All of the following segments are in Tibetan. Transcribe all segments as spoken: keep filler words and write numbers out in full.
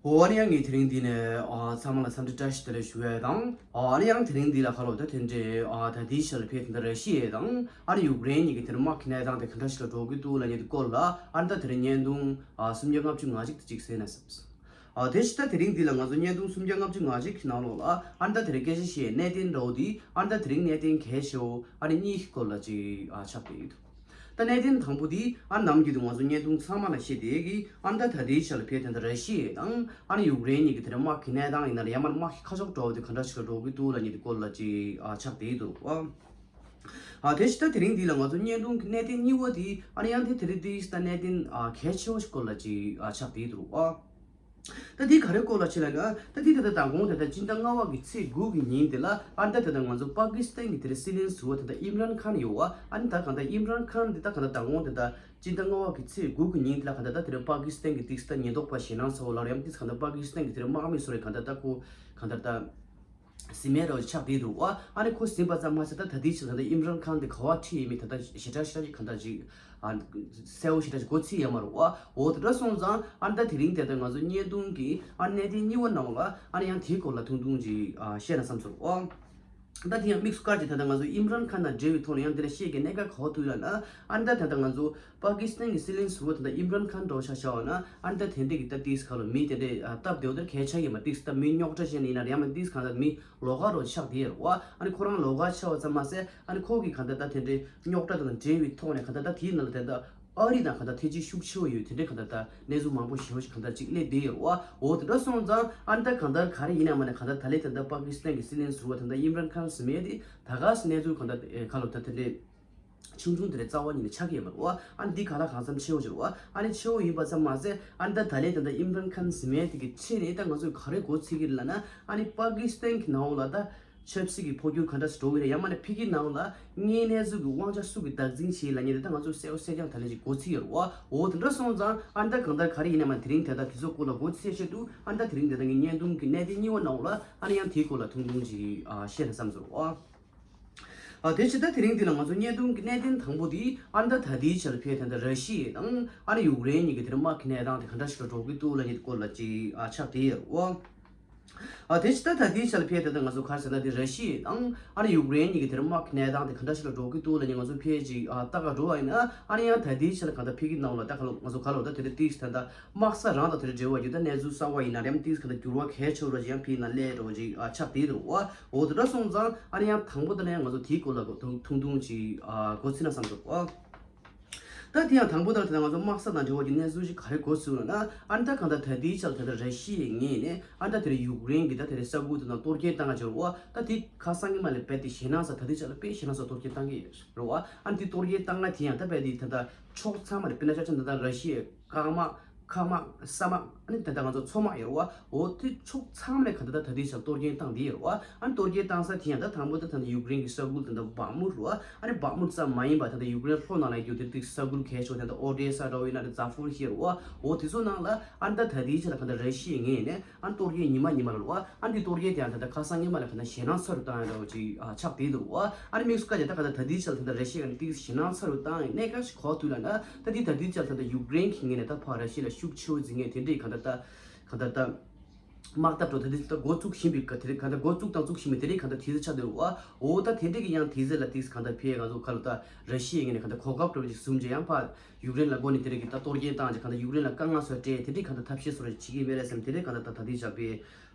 འོ་ཨ་ནི་ཡང་ངས་དེ་རིང་འདི་ནས་ཨ་ཚང་མ་ལ་འཚམས་འདྲི་བཀྲ་ཤིས་བདེ་ལེགས་ཞུ་ཡས་དང་། ཨ་ཨ་ནི་ཡང་དེ་རིང་འདི་ལ་ཁ་ལོ་ད་དེ་འདྲའི་ཨ་ད་ལྟའི་ཆར་ལ་ཕེབས་དེ་འདྲ་ར་ཤི་ཡ་དང་ཨ་ནི་ཡུཀ་རེན་གཉིས་ཀྱི་དེ་རིང་དམག་གི་གནས་སྟངས་དེ་ག་འདྲ་ཞིག་ལ་འགྲོ་གི་འདུག་ལབ་མཁན་དེ་སྐོར་ལ་ཨ་ནི་ད་དེ་རིང་བརྙན་ཐུང་ཨ་སུམ་བརྒྱ་ལྔ་བཅུ་ང་གཅིག་དེ་གཅིག་གཟིགས་ན་བསམས། ཨ་དེ་བཞིན་ད་དེ་རིང་འདི་ལ་ང་ཚོ་བརྙན་ཐུང་སུམ་བརྒྱ་ལྔ་བཅུ་ང་གཅིག་གི་ནང་ལོགས་ལ་ཨ་ནི་ད་དེ་རིང་སྐད་ཆ་བཤད་གནད་དོན་འདྲ་བོ་འདི་ཨ་ནི་ད་དེ་རིང་གནད་དོན་གལ་ཆེ་བོ་ཨ་ནི་གཉིས་ཀྱི་སྐོར་ལ་ཅིག་ཨ་ཆགས་བསྡད་ཡོད། ད་གནད་དོན་དང་པོ་འདི་ཨ་ནམ་རྒྱུན་དུ་ང་ཚོ་བརྙན་ཐུང་ཚང་མ་ལ་བཤད་བསྡད་ཀྱི་ཨ་ནི་ད་ད་ལྟའི་ཆ་ལ་ཕེབས་དེ་འདྲ་ར་ཤི་ཡ་དང་ཨ་ནི་ཡུཀ་རེན་གཉིས་ཀྱི་དེ་རིང་དམག་གི་གནས་སྟངས་ཡིན་ན་ཡང་མར་དམག་གི་ཁ་ཕྱོགས་འདྲ་བོ་དེ་ག་འདྲ་ཞིག་ལ་འགྲོ་གི་འདུག་ལབ་མཁན་དེ་སྐོར་ལ་ཅིག་ཨ་ཆགས་བསྡད་འདུག་ཨ། ཨ་དེ་བཞིན་ད་དེ་རིང་འདི་ལ་ང་ཚོ་བརྙན་ཐུང་གི་གནད་དོན་གཉིས་པ་དེ་ཨ་ནི་ཡང་དེ་དེ་རིང་འདི་ད་གནད་དོན་ཨ་གལ་ཆེ་བོ་ཞིག་སྐོར་ལ་ཅིག་ཨ་ཆགས་བསྡད་འདུག་ཨ། ད་འདི་ག་རེ་སྐོར་ལ་ཆེ་ལབ་ན་ད་འདི་ད་ལྟ་མདང་དགོང་དེ་ད་སྤྱི་ཟླ་ལྔ་པ་གི་ཚེས་དགུ་གི་ཉིན་དེ་ལ་ཨ་ནི་ད་ད་ལྟ་ང་ཚོ་པ་ཀི་སི་ཐན་གྱི་དེ་རིང་སྲིད་བློན་ཟུར་པ་དེ་ད་ཨིམ་རན་ཁཱན་ཡོད་བ། ཨ་ནི་ད་གང་ལྟར་ཨིམ་རན་ཁཱན་འདི་ད་གང་ལྟར་མདང་དགོང་དེ་ད་སྤྱི་ཟླ་ལྔ་པ་གི་ཚེས་དགུ་གི་ཉིན་དེ་ལ་གང་ལྟར་ད་དེ་རིང་པ་ཀི་སི་ཐན་གྱི་ཏིག་ས་ཉེན་རྟོག་པ་ཞེད་སྣང་ཚ་བོ་ལབ་ཡང་ཏིག་གང་ལྟར་པ་ཀི་སི་ཐན་གྱི་དེ་རིང་དམག་མི་ཚོ་རེད་གང་ལྟར་ད་ཁོ་གང་ལྟར་ད། ཟིན་མེད་རོ་ཆགས་བསྡད་འདུག་བ། ཨ་ནི་ཁོ་ཟིན་པ་ཙམ་མ་ཟད་ད་ད་ལྟའི་ཆར་ད་ལྟ་ཨིམ་རན་ཁཱན་དེ་ག་བ་ཁྲིད་ཡིན་མིན་ད་ལྟ་ཞེ་དྲག་ཞེ་དྲག་གི་གང་ལྟར་ཅིག་ཨ་གསལ་བོ་ཞེ་དྲག་ཅིག་གོ་ཚིག་ཡོད་མ་རེད་བ། འོ་དེ་འདྲ་སོང་ཙང་ཨ་ནི་ད་དེ་རིང་དེ་ལྟར་ང་ཚོ་བརྙན་ཐུང་གི་ཨ་གནད་དོན་གཉིས་པ་ནང་ལ་ཨ་ནི་ཡང་དེའི་སྐོར་ལ་ཐུང་ཐུང་ཅིག་ཨ་བཤད་ན་བསམ་སོང་བ། ད་དེ་ཡང་དམིགས་སུ་བཀར་ཅིག་ད་ལྟ་ང་ཚོ་ཨིམ་རན་ཁཱན་དང་འབྲེལ་བའི་ཐོག་ནས་ཡང་དེ་འདྲ་བཤད་ཀྱི་གནད་འགག་ག་བ་ཐུག་ཡོད་ན་ཨ་ནི་ད་ད་ལྟ་ང་ཚོ་པ་ཀི་སི་ཐན་གྱི་སྲིད་བློན་ཟུར་པ་ད་ལྟ་ཨིམ་རན་ཁཱན་འདྲ་བོ་ཆ་བཞག་པ་ན་ཨ་ནི་ད་དེ་འདྲས་ཀྱི་ད་ཏིས་ཁ་ལོ་མི་དེ་འདྲས་ཨ་སྟབས་བདེ་བོ་དེར་གལ་ཆེ་ཡོད་མ་ཏིས་ད་མི་རྙོག་དྲ་བྱས་ནས་ཡིན་ན་རེད་ཡང་མ་ཏིས་གང་ལྟར་མི་ལོགས་ཀ་རོ་ཆགས་དེ་ཡོད་རེད་བ། ཨ་ནི་ཁོ་རང་ལོགས་ཀ་ཆགས་པ་ཙམ་མ་ཟད་ཨ་ནི་ཁོ་གི་གང་ལྟར་ད་དེ་འདྲས་རྙོག་དྲ་དང་འབྲེལ་བའི་ཐོག་ནས་གང་ལྟར་ད་དེའི་ནང་ལ་དེ་ད་ཨ་རི་དང་གང་ལྟར་ཐེ་ཇུས་ཤུགས་ཆེ་བོ་ཡོད་དེ་འདྲས་གང་ལྟར་ད་གནས་ཚུལ་མང་པོ་ཞེ་བོ་ཞིག་གང་ལྟར་ཅིག་སླེབས་བསྡད་ཡོད་རེད་བ། འོ་དེ་འདྲ་སོང་ཙང་ཨ་ནི་ད་གང་ལྟར་ག་རེ་ཡིན་ཡང་མིན་ན་གང་ལྟར་ད་ལས་དེ་ད་པ་ཀི་སི་ཐན་གྱི་སྲིད་བློན་ཟུར་པ་དེ་ད་ཨིམ་རན་ཁཱན་ཟེར་མཁན་དེ་ད་ག་སེ་གནས་ཚུལ་གང་ལྟར་ཨེ་ག་ལོ་ད་དེ་འདྲས། ཆུང་ཆུང་དེ་རེད་རྩ་བ་ཉིད་ནས་ཆགས་ཀྱི་ཡོད་མ་རེད་བ། ཨ་ནི་འདི་ག་ལ་གང་འཚམ་ཆེ་བོ་ཅིག་རེད་བ། ཨ་ནི་ཆེ་བོ་ཡིན་པ་ཙམ་མ་ཟད་ཨ་ནི་ད་ད་ལན་ད་ལྟ་ཨིམ་རན་ཁཱན་ཟེར་མཁན་དེ་གི་ཁྲིད་ནས་ད་ང་ཚོས་ག་རེ་མགོ་ཚོད་ཀྱི་རེད་ལབ་ན་ཨ་ནི་པ་ཀི་སི་ཐན་གྱི་ནང་ལ་ད་ཆབ་སྲིད་ཀྱི་འཕོ་འགྱུར་ག་འདྲ་ཞིག་འགྲོ་གི་རེད་ཡང་མ་ནི་ཕ་གིའི་ནང་ལ་དངོས་གནས་ཚུལ་གྱི་དབང་ཆ་སུ་གིས་བདག་འཛིན་བྱེད་ལབ་མཁན་དེ་ད་ང་ཚོས་གསལ་པོ་གསལ་རྐྱང་ད་ལན་ཅིག་མགོ་ཚོད་ཡོད་རེད་བ། འོ་དེ་འདྲ་སོང་ཙང་ཨ་ནི་ད་གང་ལྟར་ག་རེ་ཡིན་ན་མ་དེ་རིང་དེ་ད་དེ་ཚོ་སྐོར་ལ་མགོ་ཚོད་ཆེད་དུ་ཨ་ནི་ད་དེ་རིང་དེ་ད་ངའི་བརྙན་ཐུང་གི་གནད་དོན་གཉིས་པ་ནང་ལ་ཨ་ནི་ཡང་དེའི་སྐོར་ལ་ཐུང་ཐུང་ཅིག་ཨ་བཤད་ན་བསམ་སོང་བ། ཨ་དེ་ཕྱི་ད་དེ་རིང་འདི་ལ་ང་ཚོ་བརྙན་ཐུང་གི་གནད་དོན་དང་པོ་འདི་ཨ་ནི་ད་ད་ལྟའི་ཆར་ཕེབས་དེ་འདྲ་ར་ཤི་ཡ་དང་ཨ་ནི་ཡུཀ་རེན་གཉིས་ཀྱི་དེར་དམག་གི་གནས་སྟངས་དེ་ག་འདྲ་ཞིག་ལ་འགྲོ་གི་འདུག་ལབ་མཁན་དེ་སྐོར་ལ་ཅིག་ཨ་ཆགས་བསྡད་ཡོད་རེད་བ། ཨ་དེ་ཕྱི་ད་ད་ལྟའི་ཆར་ཕེབས་དེ་འདྲ་ང་ཚོ་ག་རེ་ཟེར་ན་དེ་ར་ཤི་ཡ་དང་ཨ་ནི་ཡུཀ་རེན་གཉིས་ཀྱི་དེར་དམག་གི་གནས་སྟངས་དེ་ག་འདྲ་ཞིག་ལ་འགྲོ་གི་འདུག་ལབ་མཁན་ང་ཚོ་ཕལ་ཅིག་ཨ་ལྟ་ག་འགྲོ་བ་ཡིན་ན་ཨ་ནི་ཡང་ད་ལྟའི་ཆར་གང་ལྟར་ཕ་གི་ནང་ལ་ད་ག་ལ་ང་ཚོ་ག་ལ་ད་དེ་འདྲ་ཏིས་ད་ལྟ་དམག་ས་རང་དང་དེ་འདྲ་འབྲེལ་བ་ཡོད་ད་གནས་ཚུལ་གསར་བ་ཡིན་ན་རེམ་ཏིས་གང་ལྟར་འགྱུར་བ་གལ་ཆེ་བོ་ར་ཅིག་ཡང་ཕ་གི་ནང་སླེབས་འགྲོ་བ་ཅིག་ཨ་ཆགས་བསྡད་འདུག་བ། འོ་དེ་འདྲ་སོང་ཙང་ཨ་ནི་ཡང་དང་པོ་དེ་ལ་ཡང་ང་ཚོ་དེའི་སྐོར་ལ་གོ་ཐུང་ཐུང་ཐུང་ཅིག་ཨ་གོ་ཚིག་ན་བསམ་འདུག་ཨ། ད་དེ་ཡང་དང་པོ་དེ་ལ་དེ་ང་ཚོ་དམག་ས་དང་འབྲེལ་བ་གྱི་གནས་ཚུལ་ཞིག་ག་རེ་གོ་ཚུལ་ལ་ན་ཨ་ནི་ད་གང་ལྟར་ད་ལྟའི་ཆར་དེ་ལྟར་ར་ཤི་ཡའི་ངོས་ནས་ཨ་ནི་ད་དེ་ལ་ཡུཀ་རེན་གྱི་ད་དེ་ལ་ས་ཁུལ་དེ་ནང་གཏོར་སྐྱོན་བཏང་ག་ཅིག་རེད་བ། ད་དེ་ཁ་སང་གི་མ་ལས་རྦད་དེ་ཞེད་སྣང་ས་ད་ལྟའི་ཆར་ལ་དཔེ་ཞེད་སྣང་ས་གཏོར་སྐྱོན་བཏང་གི་རེད་བ། ཨ་ནི་དེ་གཏོར་སྐྱོན་བཏང་ང་དེ་ཡང་ད་རྦད་དེ་ད་ལྟ་ཕྱོགས་ཚང་མ་ལ་དཔེར་ན་ཆ་བཞག་ན་ད་ལྟ་ར་ཤི་ཡའི་རྐང་དམག་མཁའ་དམག་ས་དམག་ཨ་ནི་ད་ལྟ་ང་ཚོ་མཚོ་དམག་ཡོད་རེད་བ། འོ་དེ་ཕྱོགས་ཚང་མ་ལ་ག་ད་ད་ད་ལྟའི་ཆར་གཏོར་སྐྱོན་བཏང་བསྡད་ཡོད་རེད་བ། ཨ་ནི་གཏོར་སྐྱོན་བཏང་ས་དེ་ཡང་ད་དང་པོ་ད་ད་ལྟ་ཡུཀ་རེན་གྱི་ས་ཁུལ་ད་ལྟ་བག་མུར་རེད་བ། ཨ་ནི་བག་མུར་ཙམ་མ་ཡིན་པ་ད་ལྟ་ཡུཀ་རེན་ལྷོ་ནང་ལ་ཡོད་རྒྱུ་དེ་དེ་ས་ཁུལ་གལ་ཆེ་བ་ད་ལྟ་ཨོ་ཌེ་ས་འདྲ་བོ་ཡིན་ན་རེད་ཛ་ཕོ་རི་ཤི་ཡ་རེད་བ། འོ་དེ་ཚོ་ནང་ལ་ཨ་ནི་ད་ད་ལྟའི་ཆར་ལ་ག་ད་ར་ཤི་ཡའི་ངོས་ནས་ཨ་ནི་གཏོར་སྐྱོན་ཉི་མ་ཉི་མ་རེད་བ། ཨ་ནི་དེ་གཏོར་སྐྱོན་དེ་ཡང་ད་ལྟ་ཁ་སང་ཉི་མ་ལ་ག་ད་ཞེད་སྣང་ཚ་རུ་བཏང་ཡ་འདྲ་བོ་ཅིག་ཨ་ཆགས་བསྡད་འདུག་བ། ཨ་ནི་དམིགས་སུ་བཀར་ཏེ་ད་ག་ད་ད་ལྟའི་ཆར་ལ་ད་ལྟ་ར་ཤི་ཡ་ག་ནས་ཏིག་ཞེད་སྣང་ཚ་རུ་བཏང་ཡ་གནད་འགག་ཞིག་ག་ཐུག་ལབ་ན་ད་དེ་ད་ལྟའི་ཆར་ད་ལྟ་ཡུཀ་རེན་གྱི་ངོས་ནས་ད་ཕར་ར་ཤི་ཡ་ལ་ཤུགས་ཆེ་བོ་འཛིན་མཁན་དེ་འདྲའི་ག་ད་ད་ག་ད་ད་དམག་འཐབ་འགྲོ་ད་དེ་ད་འགོ་བཙུགས་བཞིན་པའི་ག་དེ་རིང་ག་ད་འགོ་བཙུགས་དང་བཙུགས་བཞིན་པའི་དེ་རིང་ག་ད་དུས་ཚོད་ཆགས་བསྡད་རེད་བ། འོ་ད་དེ་འདྲའི་གི་ཡང་དུས་ཚོད་ལ་ཏིག་ག་ད་ཕེ་ང་ཚོ་ག་ལ་ད་ར་ཤི་ཡའི་ངོས་ནས་ག་ད་གོ་སྐབས་འགྲོ་བ་ཅིག་བཟུང་རྗེས་ཡང་ཕར་ཡུཀ་རེན་ལ་སྒོ་ནས་དེ་རིང་གི་ད་གཏོར་སྐྱོན་བཏང་རྗེས་ག་ད་ཡུཀ་རེན་ལ་དཀའ་ངལ་བཟོ་སྤྲད་དེ་འདྲའི་ག་ད་ཐབས་ཤེས་བཟོ་ར་བྱེད་ཀྱི་མེད་རེད་བསམ་དེ་རིང་ག་ད་ད་ད་དུས་ཆགས་པའི་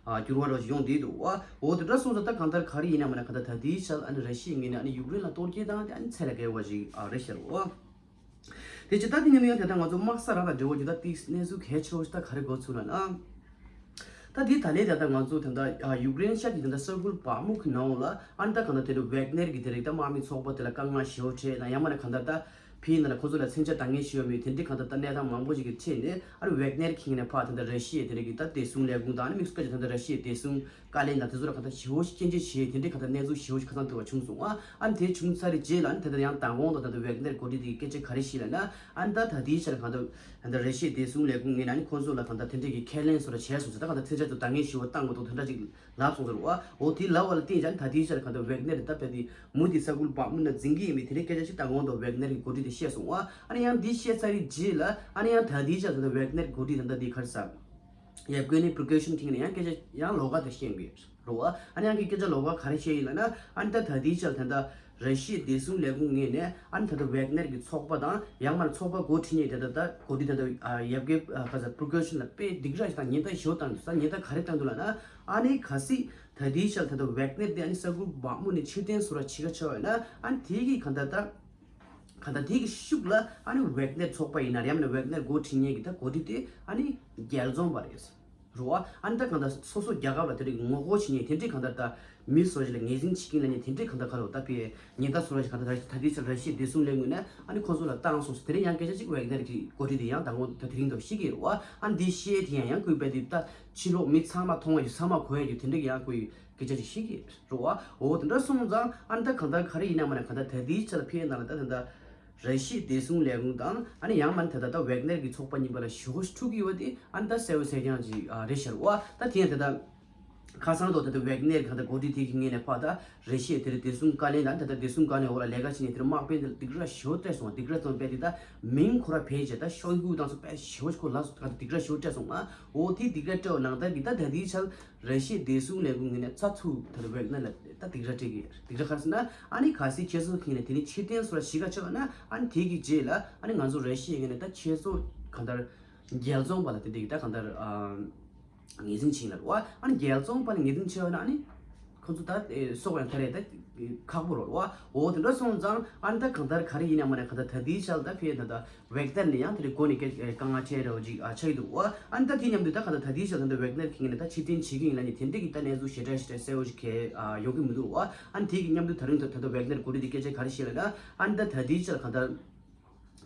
ཨ་འགྱུར་བ་རོ་ཞིག་ཡོང་བསྡད་འདུག་བ། འོ་དེ་འདྲ་སོང་ཙང་ད་གང་ལྟར་ག་རེ་ཡིན་ན་མིན་ན་ག་ད་ད་ལྟའི་ཆར་ཨ་ནི་ར་ཤི་ཡའི་ངོས་ནས་ཨ་ནི་ཡུཀ་རེན་ལ་གཏོར་སྐྱོན་བཏང་སྟེ་ཨ་ནི་ཚད་ལས་བརྒལ་བ་ཞིག་ཨ་རེད་ཤག་བ། དེ་ཕྱིར་ད་དེ་ནས་ཡང་དེ་ལྟར་ང་ཚོ་དམག་ས་རང་དང་འབྲེལ་བ་ཡོད་ད་ཏིག་གནས་ཚུལ་གལ་ཆེ་བ་ཞིག་ད་ག་རེ་གོ་ཚུལ་ལ་ན། ད་དེ་ད་ལས་ད་ལྟ་ང་ཚོ་དེ་འདྲ་ཡུཀ་རེན་ཤར་གྱི་དེ་འདྲ་ས་ཁུལ་བག་མུག་གི་ནང་ལ་ཨ་ནི་ད་གང་ལྟར་དེ་འདྲ་ཝེག་ནེར་གྱི་དེ་རིང་ད་དམག་མི་ཚོགས་པ་དེ་ལ་དཀའ་ངལ་ཞེ་པོ་འཕྲད་ན་ཡང་མིན་ན་གང་ལྟར་ད། ཕིའི་ནང་ལ་ཁོ་ཚོ་ལ་མཚོན་ཆ་འདང་ངེས་ཤིག་ཡོད་མེད་དེ་འདྲའི་གང་ལྟར་ད་གནས་སྟངས་མང་པོ་ཞིག་གི་ཁྲིད་ནས་ཨ་རུ་ཝེག་ནེར་ཁེངས་ནས་ཕར་དེ་འདྲ་ར་ཤི་ཡའི་དེ་འདྲ་གི་ད་བདེ་སྲུང་ལས་ཁུངས་དང་ཨ་ནི་དམིགས་སུ་བཀར་གྱི་ད་ལྟ་ར་ཤི་ཡའི་བདེ་སྲུང་བཀའ་བློན་དང་དེ་ཚོ་ལ་གང་ལྟར་ཞེ་པོ་ཞིག་སྐྱོན་བརྗོད་བྱས་དེ་འདྲའི་གང་ལྟར་གནས་ཚུལ་ཞེ་པོ་ཞིག་ཁ་སང་ཐོས་པ་བྱུང་སོང་ཨ། ཨ་ནི་དེ་བྱུང་ཚར་རྗེས་ལ་ཨ་ནི་ད་ལྟ་ཡང་མདང་དགོང་དང་ད་ལྟ་ཝེག་ནེར་འགོ་ཁྲིད་དེ་གི་སྐད་ཆ་ག་རེ་བཤད་ལབ་ན་ཨ་ནི་ད་ད་ལྟའི་ཆར་གང་ལྟར་ད་ལྟ་ར་ཤི་ཡའི་བདེ་སྲུང་ལས་ཁུངས་ངོས་ནས་ཨ་ནི་ཁོང་ཚོ་ལ་གང་ལྟར་དེ་འདྲའི་གི་ཁས་ལེན་བཟོ་འདྲ་བྱས་སོང་ཟེར་ད་གང་ལྟར་མཚོན་ཆ་ཚོ་འདང་ངེས་ཞེ་པོ་བཏང་དགོས་འདུག་དེ་འདྲ་ཅིག་ལབ་སོང་ཟེར་བ། འོ་དེ་ལབ་པ་ལ་བརྟེན་ཀྱང་ད་ལྟའི་ཆར་གང་ལྟར་ཝེག་ནེར་ད་ལྟ་དེ་མུ་མཐུད་ས་ཁུལ་བག་མུག་ན་འཛིང་གི་ཡིན་པའི་དེ་འདྲའི་སྐད་ཆ་ཞིག་མདང་དགོང་དུ་ཝེག་ནེར་གྱི་འགོ་ཁྲིད་དེ་བཤད་སོང་བ། ཨ་ནི་ཡང་འདི་བཤད་ཚར་བའི་རྗེས་ལ་ཨ་ནི་ཡང་ད་ལྟའི་ཆར་ད་ལྟ་ཝེག་ནེར་འགོ་ཁྲིད་ད་ལྟ་འདི་ག་རེ་ཟེར། ཡབ་གི་ནི་པྲོ་ཀེ་ཤན་ཐིང་ནས་ཡང་སྐད་ཆ་ཡང་ལོགས་ཀ་དེ་བཤད་ཡོད་རེད་བ། ཨ་ནི་ཡང་གི་སྐད་ཆ་ལོགས་ཀ་ག་རེ་བཤད་ཡིན་ལབ་ན། ཨ་ནི་ད་ད་ལྟའི་ཆར་ད་ལྟ་ར་ཤི་ཡའི་བདེ་སྲུང་ལས་ཁུངས་ངོས་ནས་ཨ་ནི་ད་ལྟ་ཝེག་ནེར་གྱི་ཚོགས་པ་དང་ཡང་མིན་ཚོགས་པ་འགོ་ཁྲིད་མཁན་ད་ལྟ་ད་འགོ་ཁྲིད་ད་ལྟ་ཡབ་གི་ག་ས་པྲོ་ཀེ་ཤན་ལ་དཔེ་སྡིགས་ར་ཞིག་དང་ཉེན་བརྡ་ཞེ་པོ་བཏང་འདུག་ས། ཉེན་བརྡ་ག་རེ་བཏང་འདུག་ལབ་ན། ཨ་ནི་གལ་སྲིད་ད་ལྟའི་ཆར་ད་ལྟ་ཝེག་ནེར་དེ་ཨ་ནི་ས་ཁུལ་བག་མུ་ནས་ཕྱིར་འཐེན་བཟོ་འདྲ་བྱེད་ཀ་ཆགས་པ་ཡིན་ན། ཨ་ནི་དེ་གི་གང་ལྟར་ད་གང་ལྟར་དེ་གི་ཤུགས་ལ་ཨ་ནི་ཝེག་ནེར་ཚོགས་པ་ཡིན་ན་ཡང་མིན་ཝེག་ནེར་འགོ་ཁྲིད་མཁན་གྱི་ད་འགོ་ཁྲིད་དེ་ཨ་ནི་རྒྱལ་བཙོང་པ་རེད། རེད་བ། ཨ་ནི་ད་གང་ལྟར་སོ་སོ་རྒྱལ་ཁབ་ལ་དེ་འདྲའི་ངོ་རྒོལ་བྱེད་མཁན་དེ་འདྲའི་གང་ལྟར་ད་མི་སོ་ཞིག་ལ་ངོས་འཛིན་བྱེད་མཁན་ལབ་མཁན་དེ་འདྲའི་གང་ལྟར་ག་ལོ་ད་ཕི་ཉེན་བརྡ་བཟོ་འདྲ་ཞིག་གང་ལྟར་ད་ལྟའི་ཆར་ར་ཤི་ཡའི་བདེ་སྲུང་ལས་ཁུངས་ནས་ཨ་ནི་ཁོང་ཚོ་ལ་བཏང་སོང་ཟེར། དེ་རིང་ཡང་སྐད་ཆ་ཅིག་ཝེག་ནེར་གྱི་འགོ་ཁྲིད་དེ་ཡང་ད་ངོ་ད་དེ་རིང་ད་བཤད་ཀྱི་རེད་བ། ཨ་ནི་འདི་བཤད་དེ་ཡང་ཡང་ཁོས་རྦད་དེ་ད་ཕྱི་ལོགས་མི་ཚང་མ་མཐོང་བ་ཡོད། ཚང་མ་གོ་ཡ་ཡོད། དེ་འདྲ་གི་ཡང་ཁོས་སྐད་ཆ་ཅིག་བཤད་ཀྱི་རེད་བ། འོ་དེ་འདྲ་སོང་ཙང་ཨ་ནི་ད་གང་ལྟར་ག་རེ་ཡིན་ན་མ་ན་གང་ལྟར་ད་ལྟའི་ཆར་ལ་ཕེབས་ན་ལ་ད་ད་ལྟ་ར་ཤི་ཡའི་བདེ་སྲུང་ལས་ཁུངས་དང་ཨ་ནི་ཡང་མིན་ད་ལྟ་ད་ཝེག་ནེར་གྱི་ཚོགས་པ་གཉིས་བར་ལ་ཞེ་པོ་འཁྲུག་གི་ཡོད་པ་དེ་ཨ་ནི་ད་གསལ་པོ་གསལ་རྐྱང་ཅིག་ཨ་རེད་ཤག་རེད་བ། ད་དེ་ཡང་ད་ལྟ་ཁ་སང་དུ་ད་ལྟ་ཝེག་ནེར་གང་ལྟར་འགོ་ཁྲིད་དེ་གི་ངོས་ནས་ཕར་ད་ར་ཤི་ཡའི་དེར་བདེ་སྲུང་བཀའ་བློན་དང་ད་ལྟ་བདེ་སྲུང་བཀའ་བློན་འོག་ལ་ལས་ཀ་བྱེད་མཁན་དེར་དམག་དཔོན་དེར་སྡིགས་ར་ཞེ་པོ་སྤྲད་སོང་། སྡིགས་ར་ཙམ་རྦད་དེ་ད་མིང་ཁོ་ར་བེད་སྤྱད་ད་ཤོག་གུ་བཏང་སོང་། དཔེ་ཞེ་པོ་ཅིག་ཁོ་ལ་སོ་གང་ལྟར་སྡིགས་ར་ཞེ་པོ་སྤྲད་སོང་ང་། འོ་དེ་སྡིགས་ར་སྤྲད་པ་ནང་ལྟར་གྱི་ད་ད་ལྟའི་ཆར་ར་ཤི་ཡའི་བདེ་སྲུང་ལས་ཁུངས་ངོས་ནས་ཚ་ཐུག་ད་ལྟ་ཝེག་ནེར་ལ་ད་སྡིགས་ར་སྤྲད་ཀྱི། སྡིགས་ར་ག་རེ་ཟེར་ན་ཨ་ནི་གལ་སྲིད་ཁྱེད་ཚོ་ཁེངས་ནས་དེ་ནི་ཕྱིར་འཐེན་སོགས་ལ་གཞིས་ཀ་ཆགས་ན་ཨ་ནི་དེ་གི་རྗེས་ལ་ཨ་ནི་ང་ཚོ་ར་ཤི་ཡའི་ངོས་ནས་ད་ཁྱེད་ཚོ་གང་ལྟར་རྒྱལ་བཙོང་པ་ལ་དེ་འདྲ་གི་ད་གང་ལྟར་ཨ་ངོས་འཛིན་བྱེད་ལ་རེད་བ། ཨ་ནི་རྒྱལ་བཙོང་པ་ལ་ངོས་འཛིན་བྱས་པ་ན་ཨ་ནི་ཁོ་ཚོ་ད་ཨེ་སྲོག་ཡང་ཐར་རེད། ད་ཁག་པོ་རེད་བ། འོ་དེ་འདྲ་སོང་ཙང་ཨ་ནི་ད་གང་ལྟར་ག་རེ་ཡིན་ན་མ་ན་གང་ལྟར་ད་ལྟའི་ཆར་ད་ཕེ་ད་ད་ཝེག་ནེར་ནས་ཡང་དེ་འདྲའི་སྒོ་ནས་སྐད་ཨེ་དཀའ་ངལ་འཕྲད་རོགས་ཅིག་ཨ་ཆགས་ཀྱི་འདུག་བ། ཨ་ནི་ད་དེ་མཉམ་དུ་ད་གང་ལྟར་ད་ལྟའི་ཆར་ད་ད་ཝེག་ནེར་ཁེངས་ནས་ད་ཕྱིར་འཐེན་བྱེད་ཀྱི་ཡིན་ལབ་ནས་དེ་འདྲ་གི་ད་གནས་ཚུལ་ཞེ་དྲག་ཞེ་དྲག་གསལ་པོ་ཞིག་གས་ཨ་ཡོང་གི་མི་འདུག་བ། ཨ་ནི་དེ་གི་མཉམ་དུ་ད་རིང་ད་ད་ད་ཝེག་ནེར་འགོ་ཁྲིད་དེ་སྐད་ཆ་ག་རེ་བཤད་ལབ་ན། ཨ་ནི་ད་ད་ལྟའི་ཆར་གང་ལྟར་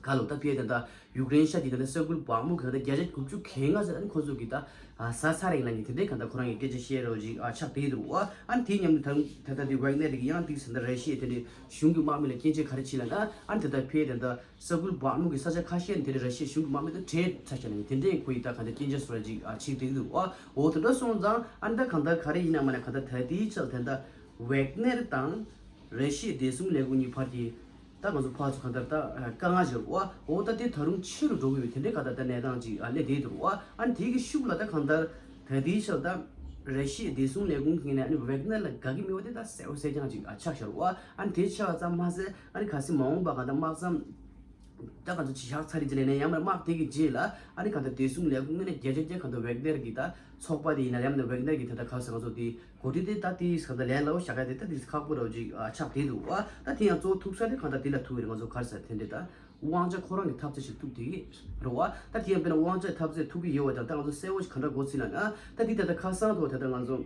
ག་ལོ་ད་ཕེ་ད་ད་ཡུཀ་རེན་ཤ་གི་ད་ད་ས་ཁུལ་བག་མུ་གང་ད་བརྒྱ་ཆ་དགུ་བཅུ་གྱ་ལྔ་ཟེར། ཨ་ནི་ཁོ་ཚོ་གི་ད་ཨ་ཟ་ཚར་རེད་ལབ་ནས་དེ་འདྲའི་གང་ལྟར་ཁོ་རང་གི་སྐད་ཆ་བཤད་རོགས་ཅིག་ཨ་ཆགས་བསྡད་འདུག་བ། ཨ་ནི་དེ་མཉམ་དུ་ད་ད་ད་དེ་ཝེག་ནེར་གི་ཡང་དེ་ད་ད་ར་ཤི་ཡའི་དེ་འདྲའི་གཞུང་གི་དམག་མི་ལ་སྐྱོན་བརྗོད་ག་རེ་བྱས་ལབ་ན། ཨ་ནི་ད་ད་ཕེ་ད་ད་ས་ཁུལ་བག་མུ་གི་ས་ཆ་ཁ་ཤས་ནས་དེ་འདྲའི་ར་ཤི་ཡའི་གཞུང་གི་དམག་མི་དང་བྲལ་ཚར་ཤག་ནས་དེ་འདྲའི་ཁོ་ཡི་ད་གང་ལྟར་སྐྱོན་བརྗོད་བཟོ་འདྲ་ཅིག་ཨ་བྱེད་བསྡད་འདུག་བ། འོ་དེ་འདྲ་སོང་ཙང་ཨ་ནི་ད་གང་ལྟར་ག་རེ་ཡིན་ན་མ་ན་གང་ལྟར་ད་ལྟའི་ཆར་ད་ད་ཝེག་ནེར་དང་ར་ཤི་ཡའི་བདེ་སྲུང་ལས་ཁུངས་གཉིས་བར་གྱི་ད་ང་ཚོ་ཕར་ཚུར་གང་ལྟར་ད་དཀའ་ངལ་ཞིག་རེད་བ། འོ་ད་དེ་ད་རུང་ཆེ་རུ་འགྲོ་གི་ཡོད། དེ་འདྲའི་ག་ད་ད་གནས་སྟངས་ཅིག་ཨ་སླེབས་བསྡད་འདུག་བ། ཨ་ནི་དེ་གི་ཤུགས་ལ་ད་གང་ལྟར་ད་ལྟའི་ཆར་ད་ར་ཤི་ཡའི་བདེ་སྲུང་ལས་ཁུངས་ཀྱི་ནས་ཨ་ནི་ཝེག་ནེར་ལ་དགའ་གི་མེད་པ་དེ་ད་གསལ་པོ་གསལ་རྐྱང་ཅིག་ཨ་ཆགས་ཤག་རེད་བ། ཨ་ནི་དེ་ཆགས་ཙམ་མ་ཟད་ཨ་ནི་གལ་སྲིད་མ་འོངས་པ་གང་ལྟར་དམག་མཚམས་ད་གང་ཚོ་ཅིག་བཞག་ཚར་རེད་ཅེས་ནས་ཡང་མར་དམག་དེ་གི་རྗེས་ལ་ཨ་ནི་གང་ལྟར་བདེ་སྲུང་ལས་ཁུངས་ནས་བརྒྱ་ཆ་བརྒྱ་གང་ལྟར་ཝེག་ནེར་གྱི་ད་ཚོགས་པ་དེ་ཡིན་ན་ཡང་ན་ཝེག་ནེར་གྱི་ད་ལྟ་ག་ཟེར་ང་ཚོ་དེ་འགོ་ཁྲིད་དེ་ད་དེ་གང་ལྟར་ལས་སླ་པོ་བཞག་ཡ་དེ་ད་དེ་ཁག་པོ་རོ་ཅིག་ཨ་ཆགས་བསྡད་འདུག་བ། ད་དེ་ཡང་གཙོ་བོ་ཐུག་ས་དེ་གང་ལྟར་དེ་ལ་ཐུག་གི་རེད། ང་ཚོ་ག་རེ་ཟེར་དེ་འདྲས་ད་དབང་ཆ་ཁོ་རང་གི་འཐབ་རྩོད་ཞིག་ཐུག་དེ་གི་རེད་བ། ད་དེ་ཡང་དཔེར་ན་དབང་ཆ་འཐབ་རྩོད་ཐུག་གི་ཡོད་བ་དང་ད་ང་ཚོ་གསལ་པོ་ཞིག་ག་འདྲ་གོ་སྲིད་ལབ་ན། ད་དེ་ད་ལྟ་ཁ་སང་དུ་ད་ལྟ་ང་ཚོ་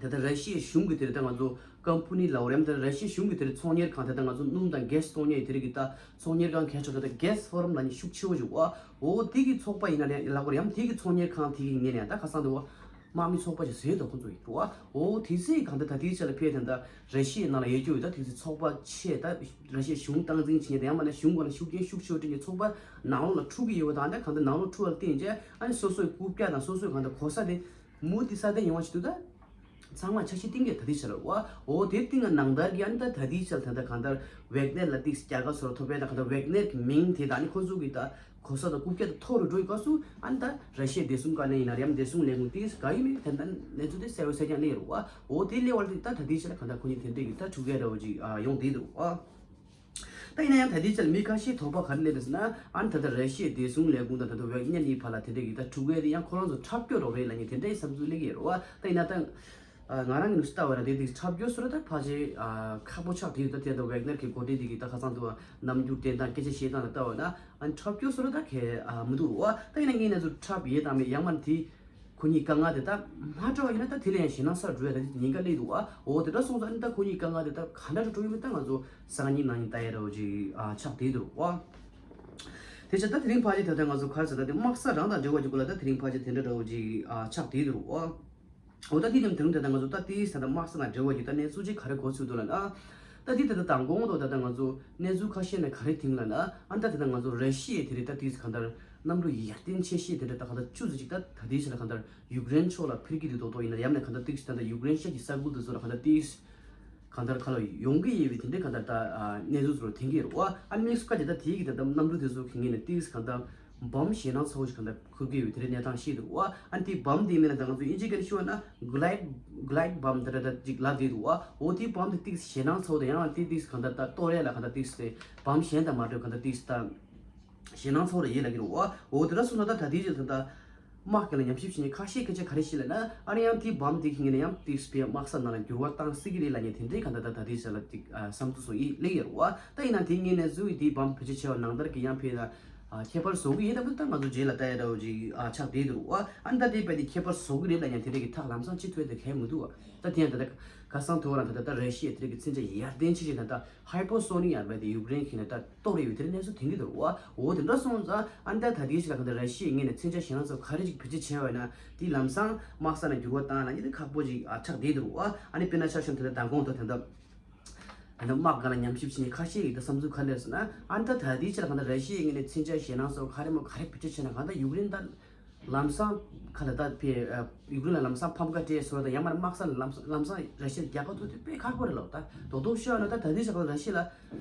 ད་ལྟ་ར་ཤི་ཡའི་གཞུང་གི་དེ་རེད། ད་ང་ཚོ་ཀམ་པ་ནི་ལབ་རེད། ད་ར་ཤི་ཡའི་གཞུང་གི་དེ་རེད། ཚོང་གཉེར་ཁང་དེ་ད་ང་ཚོ་སྣུམ་དང་གྷེ་སི་ཚོང་གཉེར་དེ་རིགས་ཀྱི་ད་ཚོང་གཉེར་ཁང་གལ་ཆེ་ད་གྷེ་སི་ཕོ་རམ་ལབ་ནི་ཤུགས་ཆེ་བོ་ཞིག་བ། འོ་དེ་གི་ཚོགས་པ་ཡིན་ན་ལ་ལབ་དགོས་རེད། ཡང་དེ་གི་ཚོང་གཉེར་ཁང་དེ་གི་ངོས་ནས་ད་ཁ་སང་དུ་བ་དམག་མི་ཚོགས་པ་ཞིག་བཟོས་འདུག་ཁོང་ཚོ་ཡིན་འགྲོ་བ། འོ་དེ་ཚེ་གང་ལྟར་ད་ལྟའི་ཆ་ལ་ཕེབས་དེ་ད་ར་ཤི་ཡའི་ནང་ལ་ཡོད་རྒྱུ་ཡོད། ད་དེ་ཚེ་ཚོགས་པ་ཆེ་ད་ར་ཤི་ཡའི་གཞུང་སྟངས་འཛིན་བྱེད་མཁན་དང་ཡང་མིན་ན་གཞུང་སྒང་ལ་ཤུགས་རྐྱེན་ཤུགས་ཆེ་བོ་སྤྲད་མཁན་ཚོགས་པ་ནང་ལོགས་ལ་འཁྲུག་གི་ཡོད་པ་དང་། ད་གང་ལྟར་ནང་ལོགས་འཁྲུག་པ་ལ་བརྟེན་བྱས་ཨ་ནི་སོ་སོའི་རྐུབ་བཀྱག་དང་སོ་སོའི་གང་ལྟར་གོ་ས་དེ་མུ་མཐུད་སྲ་བརྟན་ཡོང་བ་ཞིག་འདུག་ད། ཚང་མ་འཆར་གཞི་བཏིང་གི་ད་ལྟའི་ཆར་བ། འོ་དེ་བཏིང་གི་ནང་ལྟར་གྱི་ཨ་ནི་ད་ད་ལྟའི་ཆར་ད་ལྟ་གང་ལྟར་ཝེག་ནེར་ལ་ཏིག་རྒྱལ་ཁ་བཟོ་ར་ཐོབ་པའི་ད་གང་ལྟར་ཝེག་ནེར་གྱི་མིང་དེ་དང་ཨ་ནི་ཁོ་ཚོ་གི་ད་གོ་ས་དང་རྐུབ་བཀྱག་ད་མཐོ་རུ་འགྲོ་ཡི་སྐབས་སུ་ཨ་ནི་ད་ར་ཤི་ཡའི་བདེ་སྲུང་བཀའ་བློན་ཡིན་ན་རེད། ཡང་བདེ་སྲུང་ལས་ཁུངས་ཏིག་ག་ཡིན་མིན་དེ་ད་གནས་ཚུལ་དེ་གསལ་པོ་གསལ་རྐྱང་གླེང་རུ་བ། འོ་དེ་གླེང་བ་དེ་ད་ད་ལྟའི་ཆར་གང་ལྟར་ཁོ་གཉིས་དེ་འདྲས་ཀྱི་ད་འཁྲུག་གི་ར་བ་ཅིག་ཡོང་བསྡད་འདུག་བ། ད་ཡིན་ན་ཡང་ད་ལྟའི་ཆར་མི་ཁ་ཤས་དོགས་པ་ག་རེ་སླེབས་འདུག་ཟེར་ན། ཨ་ནི་ད་ལྟ་ར་ཤི་ཡའི་བདེ་སྲུང་ལས་ཁུངས་དང་ད་ལྟ་ཝེག་ནེར་གཉིས་བར་ལ་དེ་འདྲ་གི་ད་འཁྲུག་པ་དེ་ཡང་ཁོ་རང་ཚོ་འཁྲབ་སྐྱོ་རོགས་རེད་ལབ་མཁན་དེ་འདྲའི་བསམ་ཚུལ་སླེབས་ཀྱི་ཡོད་རེད་བ། ད་ཡིན་ན་ད་ང་རང་གི་ནུས་ལྟ་བ་ལ་དེ་དེ་འཁྲབ་སྐྱོ་བཟོ་འདྲ་ད་ཕལ་ཆེར་ཁག་པོ་ཆགས་བསྡད་ཡོད། ད་དེ་ད་ཝེག་ནེར་གྱི་འགོ་ཁྲིད་དེ་གི་ད་ཁ་སང་དུ་རྣམ་འགྱུར་བསྟན་སྟངས་སྐད་ཆ་བཤད་སྟངས་ལ་ལྟ་བ་ན་ཨ་ནི་འཁྲབ་སྐྱོ་བཟོ་འདྲ་ད་གས་མི་འདུག་བ། ད་ཡིན་ན་ངས་ན་ཚོ་འཁྲབ་ཡས་དང་མེད་ཡང་མ་དེ། ཁོ་གཉིས་དཀའ་ངལ་དེ་དག་མ་འཕྲད་པ་ཡིན་ན་ད་དེ་ལས་ཡང་ཞེད་སྣང་སར་འགྲོ་ཡ་ད་ཉེན་ཁ་སླེབས་འདུག་བ། འོ་དེ་འདྲ་སོང་ཙང་ཨ་ནི་ད་ཁོ་གཉིས་དཀའ་ངལ་དེ་དག་ག་འདྲ་འགྲོ་ཡོད་མེད་ད་ང་ཚོ་སང་ཉིན་གནངས་ཉིན་ལྟ་ཡ་འདྲ་བོ་ཅིག་ཨ་ཆགས་བསྡད་འདུག་བ། དེ་ཆ་ད་དེ་རིང་ཕལ་ཆེར་ད་ལྟ་ང་ཚོ་ག་རེ་ཟེར་ད་དེ་དམག་ས་རང་དང་འབྲེལ་བ་ཅིག་གུ་ལ་ད་དེ་རིང་ཕལ་ཆེར་དེ་འདྲ་འདྲ་བོ་ཅིག་ཨ་ཆགས་བསྡད་འདུག་བ། འོ་ད་དེ་དེ་དེ་རིང་ད་ལྟ་ང་ཚོ་ད་དེ་ས་ད་དམག་ས་དང་འབྲེལ་བ་ཅིག་ད་གནས་ཚུལ་ཅིག་ག་རེ་གོ་ཚུལ་འདུག་ལབ་ན། ད་དེ་ད་ལྟ་དང་གོང་དུ་ད་ལྟ་ང་ཚོ་གནས་ཚུལ་ཁ་ཤས་ནས་ག་རེ་ཐིང་ལབ་ན། ཨ་ད་ད་ལྟ་ང་ཚོ་ར་ཤི་ཡའི་དེ་རིང་ད་དེ་གང་ལྟར་གནམ་གྲུ་ཡར་ཐོན་ཆེ་ཤོས་དེ་འདྲ་ད་གང་ལྟར་བཅུ་ཙམ་ཅིག་ད་ད་ལྟའི་ཆ་ལ་གང་ལྟར་ཡུཀ་རེན་ཕྱོགས་ལ་འཕུར་གྱི་འདུག་ཏོག་ཏོག་ཡིན་ན་ཡང་ན་གང་ལྟར་ཏིག་ད་ལྟ་ཡུཀ་རེན་ཤ་གི་ས་ཁུལ་དེ་ཚོ་ལ་གང་ལྟར་ཏིག་གང་ལྟར་ག་ལ་ཡོང་གི་ཡོད་པའི་དེ་འདྲའི་གང་ལྟར་ད་གནས་ཚུལ་ཚོ་ལ་ཐོན་གྱི་རེད་བ། ཨ་དམིགས་སུ་བཀར་ཏེ་ད་དེའི་གི་ད་ལྟ་གནམ་གྲུ་དེ་ཚོ་གི་ངོས་ནས་ཏིག་གང་ལྟར་ བམ་ཞེད་སྣང་ཚ་བོ་ཞིག་གང་ལྟར་འཁུར་གྱི་ཡོད་དེ་འདྲའི་གནས་སྟངས་ཤིག་འདུག་བ། ཨ་ནི་དེ་བམ་དེ་མིང་ལ་ད་ང་ཚོ་དབྱིན་ཇི་སྐད་ནས་ཞུ་བ་ན་glide glide bomb ད་ད་ད་ཅིག་ལབ་བསྡད་འདུག་བ། འོ་དེ་བམ་དེ་ཏིག་ཞེད་སྣང་ཚ་བོ་དང་ཡང་ཏིག་ཏིག་གང་ལྟར་ད་ལྟོ་རས་ལ་གང་ལྟར་ཏིག་སེ་བམ་གཞན་དང་མ་འདྲ་གང་ལྟར་ཏིག་སེ་ད་ཞེད་སྣང་ཚ་བོ་རེ་ཡོད་ལབ་ཀྱི་རེད་བ། འོ་དེ་འདྲ་སོང་ཙང་ད་ད་ལྟའི་ཆར་ད་ལྟ་དམག་གི་ལ་ཉམས་ཞིབ་བྱེད་མཁན་ཁ་ཤས་སྐད་ཆ་ག་རེ་བཤད་ལབ་ན། ཨ་ནི་ཡང་དེའི་བམ་དེ་གི་ངོས་ནས་ཡང་དེ་སྤེ་དམག་ས་ནང་ལ་འགྱུར་བ་བཏང་སྲིད་ཀྱི་རེད་ལབ་མཁན་དེ་འདྲའི་གང་ལྟར་ད་ད་ལྟའི་ཆར་ལ་ཅིག་ཨ་བསམ་ཚུལ་སོགས་ཡིད་སླེབས་ཡོད་རེད་བ། ད་ཡིན་ན་དེ་ངོས་ནས་གཟུགས་ཡིས་དེའི་བམ་བེད་སྤྱོད་བྱས་པ་ནང་ལྟར་གྱི་ཡང་ཕེ་ན་ཨ་ཁྱད་པར་བཟོ་གི་ཡོད་ད་པོ་ད་ང་ཚོ་རྗེས་ལ་ལྟ་ཡ་འདྲ་བོ་ཅིག་ཨ་ཆགས་བསྡད་འདུག་བ། ཨ་ནི་ད་དེ་བས་དེ་ཁྱད་པར་བཟོ་གི་རེད་ལབ་མཁན་དེ་འདྲའི་གི་ཐག་ལམ་སང་ཅི་ཐུག་ཡ་དེ་གལ་མི་འདུག་བ། ད་དེ་ཡང་ད་ལྟ་ཁ་སང་ཐོ་རང་ད་ལྟ་ད་ར་ཤི་ཡའི་དེ་རིགས་ཀྱི་མཚོན་ཆ་ཡར་ལྡན་ཆེ་ཆེ་ད་ལྟ་Hypersonic ཡར་བས་དེ་ཡུཀ་རེན་གྱི་ནས་ད་གཏོར་ཡོད་དེ་གནས་ཚུལ་ཐོན་གྱི་འདུག་བ། འོ་དེ་འདྲ་སོང་ཙང་ཨ་ནི་ད་ད་ལྟའི་ཆར་ལ་གང་ལྟར་ར་ཤི་ཡའི་ངོས་ནས་མཚོན་ཆ་ཞེད་སྣང་ཚ་བོ་ག་རེ་ཅིག་བེད་སྤྱོད་བྱས་པ་ཡིན་ན་དེ་ལམ་སང་དམག་ས་ནས་འགྱུར་བ་བཏང་ལབ་མཁན་དེ་ཁག་པོ་ཅིག་ཨ་ཆགས་བསྡད་འདུག་བ། ཨ་ནི་དཔེར་ན་ཆ་བཞག་ན་ད་ལྟ་མདང་དགོང་དང་ད་ལྟ་ཨ་ནི་དམག་སྒང་ལ་ཉམས་ཞིབ་བྱེད་མཁན་ཁ་ཤས་ཀྱི་ད་བསམ་ཚུལ་ག་རེ་རེད་ཟེར་ན། ཨ་ནི་ད་ད་ལྟའི་ཆར་ལ་གང་ལྟར་ར་ཤི་ཡའི་ངོས་ནས་མཚོན་ཆ་ཞེད་སྣང་ཚ་བོ་ག་རེ་མོ་ག་རེ་བེད་སྤྱོད་བྱས་ན་གང་ལྟར་ཡུཀ་རེན་ད་ལམ་སང་ཁ་ལ་ད་ཕེ་ཡུཀ་རེན་ལ་ལམ་སང་ཕམ་ཁ་སྤྲད་སོང་ད་ཡང་མར་དམག་ས་ལ་ལམ་ལམ་སང་ར་ཤི་ཡ་རྒྱལ་ཁ་ཐོབ་དུས་དཔེ་ཁག་པོ་རེད་ལབ། ད་རྡོག་རྡོག་ཤོད་ཡ་ན་ད་ད་ལྟའི་ཆར་ལ་ར་ཤི་ཡ་ལ་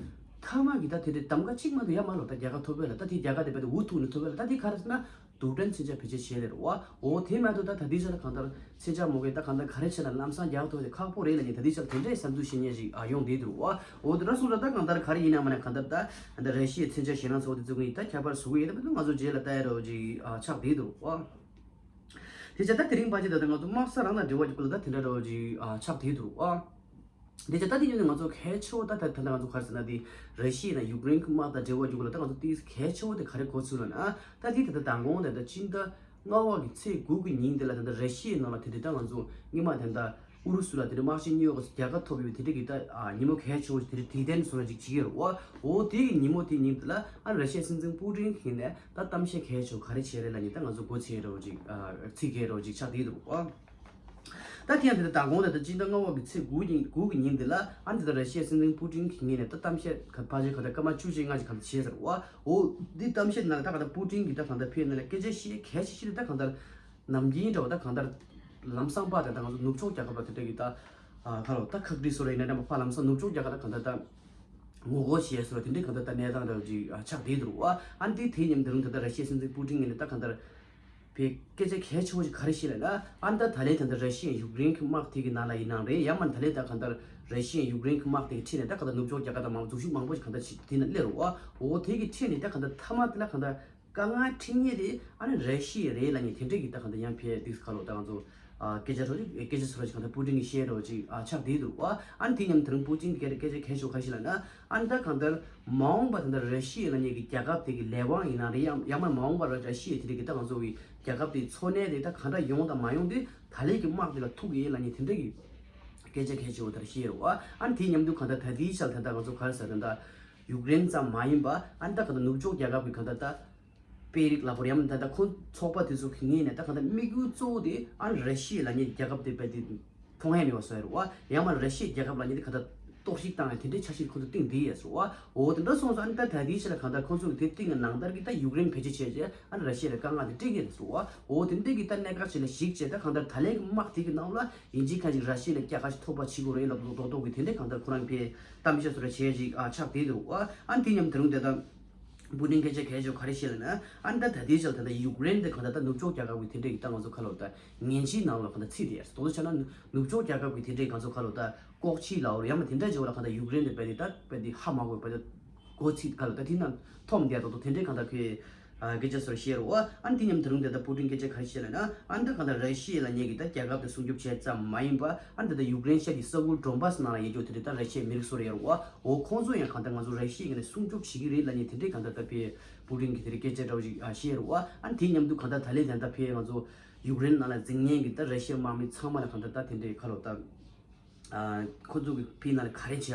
མཐའ་མ་གི་ད་དེ་འདྲའི་གདམ་ག་གཅིག་མ་གཏོགས་ཡ་མ་ལོ་ད་རྒྱལ་ཁ་ཐོབ་པས་ལ། ད་དེ་རྒྱལ་ཁ་དེ་བས་ད་འུ་ཐུག་ནས་ཐོབ་པས་ལ། ད་དེ་ག་རེ་ཟེར་ན་རྡུལ་ཕྲན་མཚོན་ཆ་བེད་སྤྱོད་བྱས་ལེ་རེད་བ། འོ་དེ་མ་གཏོགས་ད་ད་ལྟའི་ཆར་ལ་གང་ལྟར་མཚོན་ཆ་མོ་གས་ད་གང་ལྟར་ག་རེ་བྱས་ན་ལམ་སང་རྒྱལ་ཁ་ཐོབ་དེ་ཁག་པོ་རེད་ལབ་ནས་ད་ལྟའི་ཆར་དེ་འདྲའི་བསམ་ཚུལ་བཤད་མཁན་ཞིག་ཨ་ཡོང་བསྡད་འདུག་བ། འོ་དེ་འདྲ་སོང་ཙང་ད་གང་ལྟར་ག་རེ་ཡིན་ན་མ་ན་གང་ལྟར་ད་ད་ར་ཤི་ཡའི་མཚོན་ཆ་ཞེད་སྣང་ཚ་བོ་དེ་ཚོ་གིས་ད་ཁྱད་པར་བཟོ་གི་ཡོད་ད་པ་ད་ང་ཚོ་རྗེས་ལ་ལྟ་ཡ་འདྲ་བོ་ཅིག་ཨ་ཆགས་བསྡད་འདུག་བ། དེ་བྱས་ད་དེ་རིང་ཕལ་ཆེར་ད་ལྟ་ང་ཚོ་དམག་ས་རང་དང་འབྲེལ་བ་ཡོད་པ་ལ་ད་དེ་འདྲ་འདྲ་བོ་ཅིག་ཨ་ཆགས་བསྡད་འདུག་བ། དེ་བྱས་ད་དེ་ཡིན་ན་ང་ཚོ་གལ་ཆེ་བོ་ད་ད་ད་ལྟ་ང་ཚོ་ག་རེ་ཟེར་ན་དེ་ར་ཤི་ཡ་ནས་ཡུཀ་རེན་གྱི་དམག་དང་འབྲེལ་བ་ཡོད་པ་ལ་ད་ང་ཚོ་དེ་གལ་ཆེ་བོ་དེ་ག་རེ་གོ་ཚུལ་ལ་ན། ད་དེ་ད་ལྟ་མདང་དགོང་དང་ད་སྤྱི་ཟླ་ལྔ་པ་གི་ཚེས་དགུ་གི་ཉིན་དེ་ལ་ད་ལྟ་ར་ཤི་ཡའི་ནང་ལ་དེ་འདྲ་ད་ང་ཚོ་སྔོན་མ་དེ་འདྲ་ཨུ་རུ་སུ་ལ་དེ་འདྲ་དམག་ཆེན་གཉིས་ཡོད་རྒྱལ་ཁ་ཐོབ་ཡོད་དེ་འདྲ་གི་ད་ཨ་ཉིན་མོ་གལ་ཆེ་བོ་དེ་འདྲ་དེ་བསྟན་སོང་ལ་ཅིག་བྱེད་ཀྱི་ཡོད་རེད་བ། འོ་དེ་གི་ཉིན་མོ་དེ་ཉིན་དེ་ལ་ཨ་ར་ཤི་ཡའི་སྲིད་འཛིན་པུ་ཏིན་གྱིས་ནས་ད་གཏམ་བཤད་གལ་ཆེ་བོ་ག་རེ་བྱས་རེད་ལབ་ནས་ད་ང་ཚོ་མགོ་ཚོས་རོགས་ཅིག་ཨ་ཚིག་གས་རོགས་ཅིག་ཆགས་བསྡད་འདུག་བ། ད་དེ་ཡང་དེ་ལྟར་མདང་དགོང་དེ་ལྟར་སྤྱི་ཟླ་ལྔ་པ་གི་ཚེས་དགུ་ཉིན་དགུ་གི་ཉིན་དེ་ལ་ཨ་ནི་དེ་ལྟར་ར་ཤི་ཡའི་སྲིད་འཛིན་པུ་ཏིན་གྱི་ངོས་ནས་ད་གཏམ་བཤད་ག་ཕལ་ཆེར་ག་ད་སྐར་མ་བཅུ་ཞེ་ལྔ་ཞིག་ག་ད་བྱས་ཟེར་བ། འོ་འདི་གཏམ་བཤད་ནང་ལ་ད་ག་ད་པུ་ཏིན་གྱིས་ད་ག་ད་ཕེ་ནང་ལ་སྐད་ཆ་བཤད་གལ་ཆེ་ཤོས་དེ་ད་ག་ད་ནམ་རྒྱུན་འདྲ་བ་ད་ག་ད་ལམ་སང་པ་དེ་ད་ང་ཚོ་ནུབ་ཕྱོགས་རྒྱལ་ཁབ་ལ་དེ་འདྲ་གི་ད་ཨ་ག་ལོ་ད་ཁག་དཀྲི་སོ་ར་ཡིན་ན་འདྲ་མ་ཕ་ལམ་སང་ནུབ་ཕྱོགས་རྒྱལ་ཁབ་ལ་ག་ད་ད་ངོ་རྒོལ་བྱས་སོ་ར་དེ་འདྲའི་ག་ད་ད་གནས་སྟངས་འདྲ་བ་ཅིག་ཨ་ཆགས་བསྡད་འདུག་བ། ཨ་ནི་དེ་དེ་མཉམ་དུ་རུང་ད་ད་ར་ཤི་ཡའི་སྲིད་འཛིན་པུ་ཏིན་ངོས་ནས་ད་ག་ད་པའི་སྐད་ཆ་གལ་ཆེ་བོ་ཞིག་ག་རེ་བཤད་ལབ་ན། ཨ་ནི་ད་ད་ལན་ད་ལྟ་ར་ཤི་ཡ་ཡུཀ་རེན་གྱི་དམག་དེ་གི་ནང་ལ་ཡིན་ནའང་རེད། ཡང་མིན་ད་ལན་ད་གང་ལྟར་ར་ཤི་ཡ་ཡུཀ་རེན་གྱི་དམག་དེ་གི་འཁྲིས་ནས་ད་གང་ལྟར་ནུབ་ཕྱོགས་རྒྱལ་ཁབ་དང་མང་པོ་འཛུལ་ཞུགས་མང་པོ་ཞིག་གང་ལྟར་བྱེད་དེ་ན་སླེབས་རེད་བ། འོ་དེ་གི་འཁྲིས་ནས་ད་གང་ལྟར་མཐའ་མ་དེ་ལ་གང་ལྟར་དཀའ་ངལ་འཕྲད་མཁན་དེ་ཨ་ནི་ར་ཤི་ཡ་རེད་ལབ་མཁན་དེ་འདྲ་གི་ད་གང་ལྟར་ཡང་ཕེ་དུས་ཁ་ལོ་ད་ང་ཚོ་ཨ་སྐད་ཆ་རོ་ཅིག་སྐད་ཆ་ཚོ་རོ་ཅིག་གང་ལྟར་པུ་ཏིན་གྱིས་བཤད་རོ་ཅིག་ཨ་ཆགས་བསྡད་འདུག་བ། ཨ་ནི་དེ་མཉམ་དུ་རུང་པུ་ཏིན་གྱི་སྐད་ཆ་སྐད་ཆ་གལ་ཆེ་བོ་ག་རེ་བཤད་ལབ་ན། ཨ་ནི་ད་གང་ལྟར་མ་འོངས་པ་ད་ལྟ་ར་ཤི་ཡ་ལབ་མཁན་གྱི་རྒྱལ་ཁབ་དེ་གི་ལས་དབང་ཡིན་ན་རེད། ཡང་ཡང་མིན་མ་འོངས་པར་ར་ཤི་ཡ་དེ་རིགས་ཀྱི་ད་ང་ཚོ་གི་རྒྱལ་ཁབ་དེའི་འཚོ་གནས་དེ་ད་ག་འདྲ་ཡོང་དང་མ་ཡོང་དེ་ད་ལན་གྱི་དམག་དེ་ལ་ཐུག་ཡིན་ལབ་མཁན་དེ་འདྲ་གི་སྐད་ཆ་གལ་ཆེ་བོ་དེ་ར་བཤད་རེད་བ། ཨ་ནི་དེ་མཉམ་དུ་གང་ལྟར་ད་ལྟའི་ཆར་ད་ལྟ་ང་ཚོ་ག་རེ་ཟེར་ད་ལྟ་ཡུཀ་རེན་ཙམ་མ་ཡིན་པ་ཨ་ནི་ད་གང་ལྟར་ནུབ་ཕྱོགས་རྒྱལ་ཁབ་ཀྱི་གང་ལྟར་ད་དཔོན་རིགས་ལ་བོར་ཡང་ད་ལྟ་ཁོང་ཚོགས་པ་དེ་ཚོ་གི་ངོས་ནས་ད་གང་ལྟར་དམིགས་ཡུལ་གཙོ་བོ་དེ་ཨ་ནི་ར་ཤི་ཡ་ལབ་མཁན་རྒྱལ་ཁབ་དེ་རྦད་དེ་མཐོང་ཡ་མེད་པ་བཟོ་ཡ་རེད་བ། ཡང་མིན་ར་ཤི་ཡའི་རྒྱལ་ཁབ་ལབ་མཁན་དེ་གང་ལྟར་གཏོར་བཤིག་བཏང་ཡ་དེ་འདྲའི་འཆར་གཞི་ཁོ་ཚོ་བཏིང་བསྡད་ཡོད་ཟེར་བ། འོ་དེ་འདྲ་སོང་ཙང་ཨ་ནི་ད་ད་ལྟའི་ཆ་ལ་གང་ལྟར་ཁོ་ཚོ་གི་དེ་བཏིང་ཡ་ནང་ལྟར་གི་ད་ཡུཀ་རེན་བེད་སྤྱོད་བྱས་རྗེས་ཨ་ནི་ར་ཤི་ཡ་ལ་དཀའ་ངལ་དེ་སྤྲད་ཀྱི་རེད་ཟེར་བ། འོ་དེ་འདྲའི་གི་ད་གནད་འགག་ཅིག་ལ་གཞིགས་བྱས་ད་གང་ལྟར་ད་ལན་གི་དམག་དེ་གི་ནང་ལ་ཡིན་གཅིག་མིན་གཅིག་ར་ཤི་ཡ་ལ་རྒྱལ་ཁ་ཞིག་ཐོབ་པ་བྱེད་དགོས་རེད་ལབ་རྡོག་རྡོག་གི་དེ་འདྲའི་གང་ལྟར་ཁོ་རང་གི་གཏམ་བཤད་སོགས་ར་བྱས་ཅིག་ཨ་ཆགས་བསྡད་འདུག་བ། ཨ་ནི་དེ་མཉམ་དུ་རུང་དེ་ད། པུ་ཏིན་སྐད་ཆ་གལ་ཆེ་བ་ག་རེ་བཤད་ལབ་ན། ཨ་ནི་ད་ད་ལྟའི་ཆར་ད་ལྟ་ཡུཀ་རེན་དེ་གང་ལྟར་ད་ནུབ་ཕྱོགས་རྒྱལ་ཁབ་ཀྱི་དེ་འདྲ་ཡི་ད་ང་ཚོ་ཁ་ལོ་ད་ངན་ཇུས་ནང་ལ་གང་ལྟར་ཚུད་དེ་ཡར་དོ་ཆ་ན་ནུབ་ཕྱོགས་རྒྱལ་ཁབ་ཀྱི་དེ་འདྲའི་ང་ཚོ་ཁ་ལོ་ད་ལྐོག་ཕྱིས་ལའོ་ཡང་མ་དེ་འདྲ་བྱེད་བ་ལ་གང་ལྟར་ཡུཀ་རེན་དེ་བས་དེ་ད་བས་དེ་ཧ་མ་གོ་བས་དེ་གོ་ཚིག་ཁ་ལོ་ད་དེ་ན་འཐོམ་བསྡད་དོ་དོ་དེ་འདྲའི་གང་ལྟར་ཁོས་སྐད་ཆ་སོར་བཤད་རོ། ཨ་ནི་དེ་མཉམ་དུ་རུང་དེ་ད་པུ་ཏིན་སྐད་ཆ་ག་རེ་བཤད་ལབ་ན། ཨ་ནི་ད་གང་ལྟར་ར་ཤི་ཡ་ལབ་མཁན་གྱི་ད་རྒྱལ་ཁབ་དེ་སྲུང་སྐྱོབ་བྱས་ཙམ་མ་ཡིན་པ་ཨ་ནི་ད་ད་ཡུཀ་རེན་ཤར་གྱི་ས་ཁུལ་ཌོན་བཱས་ནང་ལ་ཡོད་རྒྱུ་དེ་འདྲ་ད་ར་ཤི་ཡའི་མི་རིགས་སོ་རེ་ཡོད་རོ། འོ་ཁོང་ཚོ་ཡང་གང་ལྟར་ང་ཚོ་ར་ཤི་ཡའི་ངོས་ནས་སྲུང་སྐྱོབ་བྱེད་ཀྱི་རེད་ལབ་མཁན་དེ་འདྲའི་གང་ལྟར་ད་ཕེ་པུ་ཏིན་གྱིས་དེ་རིང་སྐད་ཆ་འདྲ་བོ་ཞིག་ཨ་བཤད་རེད་བ། ཨ་ནི་དེ་མཉམ་དུ་གང་ལྟར་ད་ལན་ད་ལྟ་ཕེ་ང་ཚོ་ཡུཀ་རེན་ནང་ལ་འཛིང་མཁན་གྱི་ད་ར་ཤི་ཡའི་དམག་མི་ཚང་མ་ལ་གང་ལྟར་ད་དེ་འདྲའི་ཁ་ལོ་ད་ཨ་ཁོ་ཚོ་གི་ཕེ་ནང་ལ་ག་རེ་བྱས་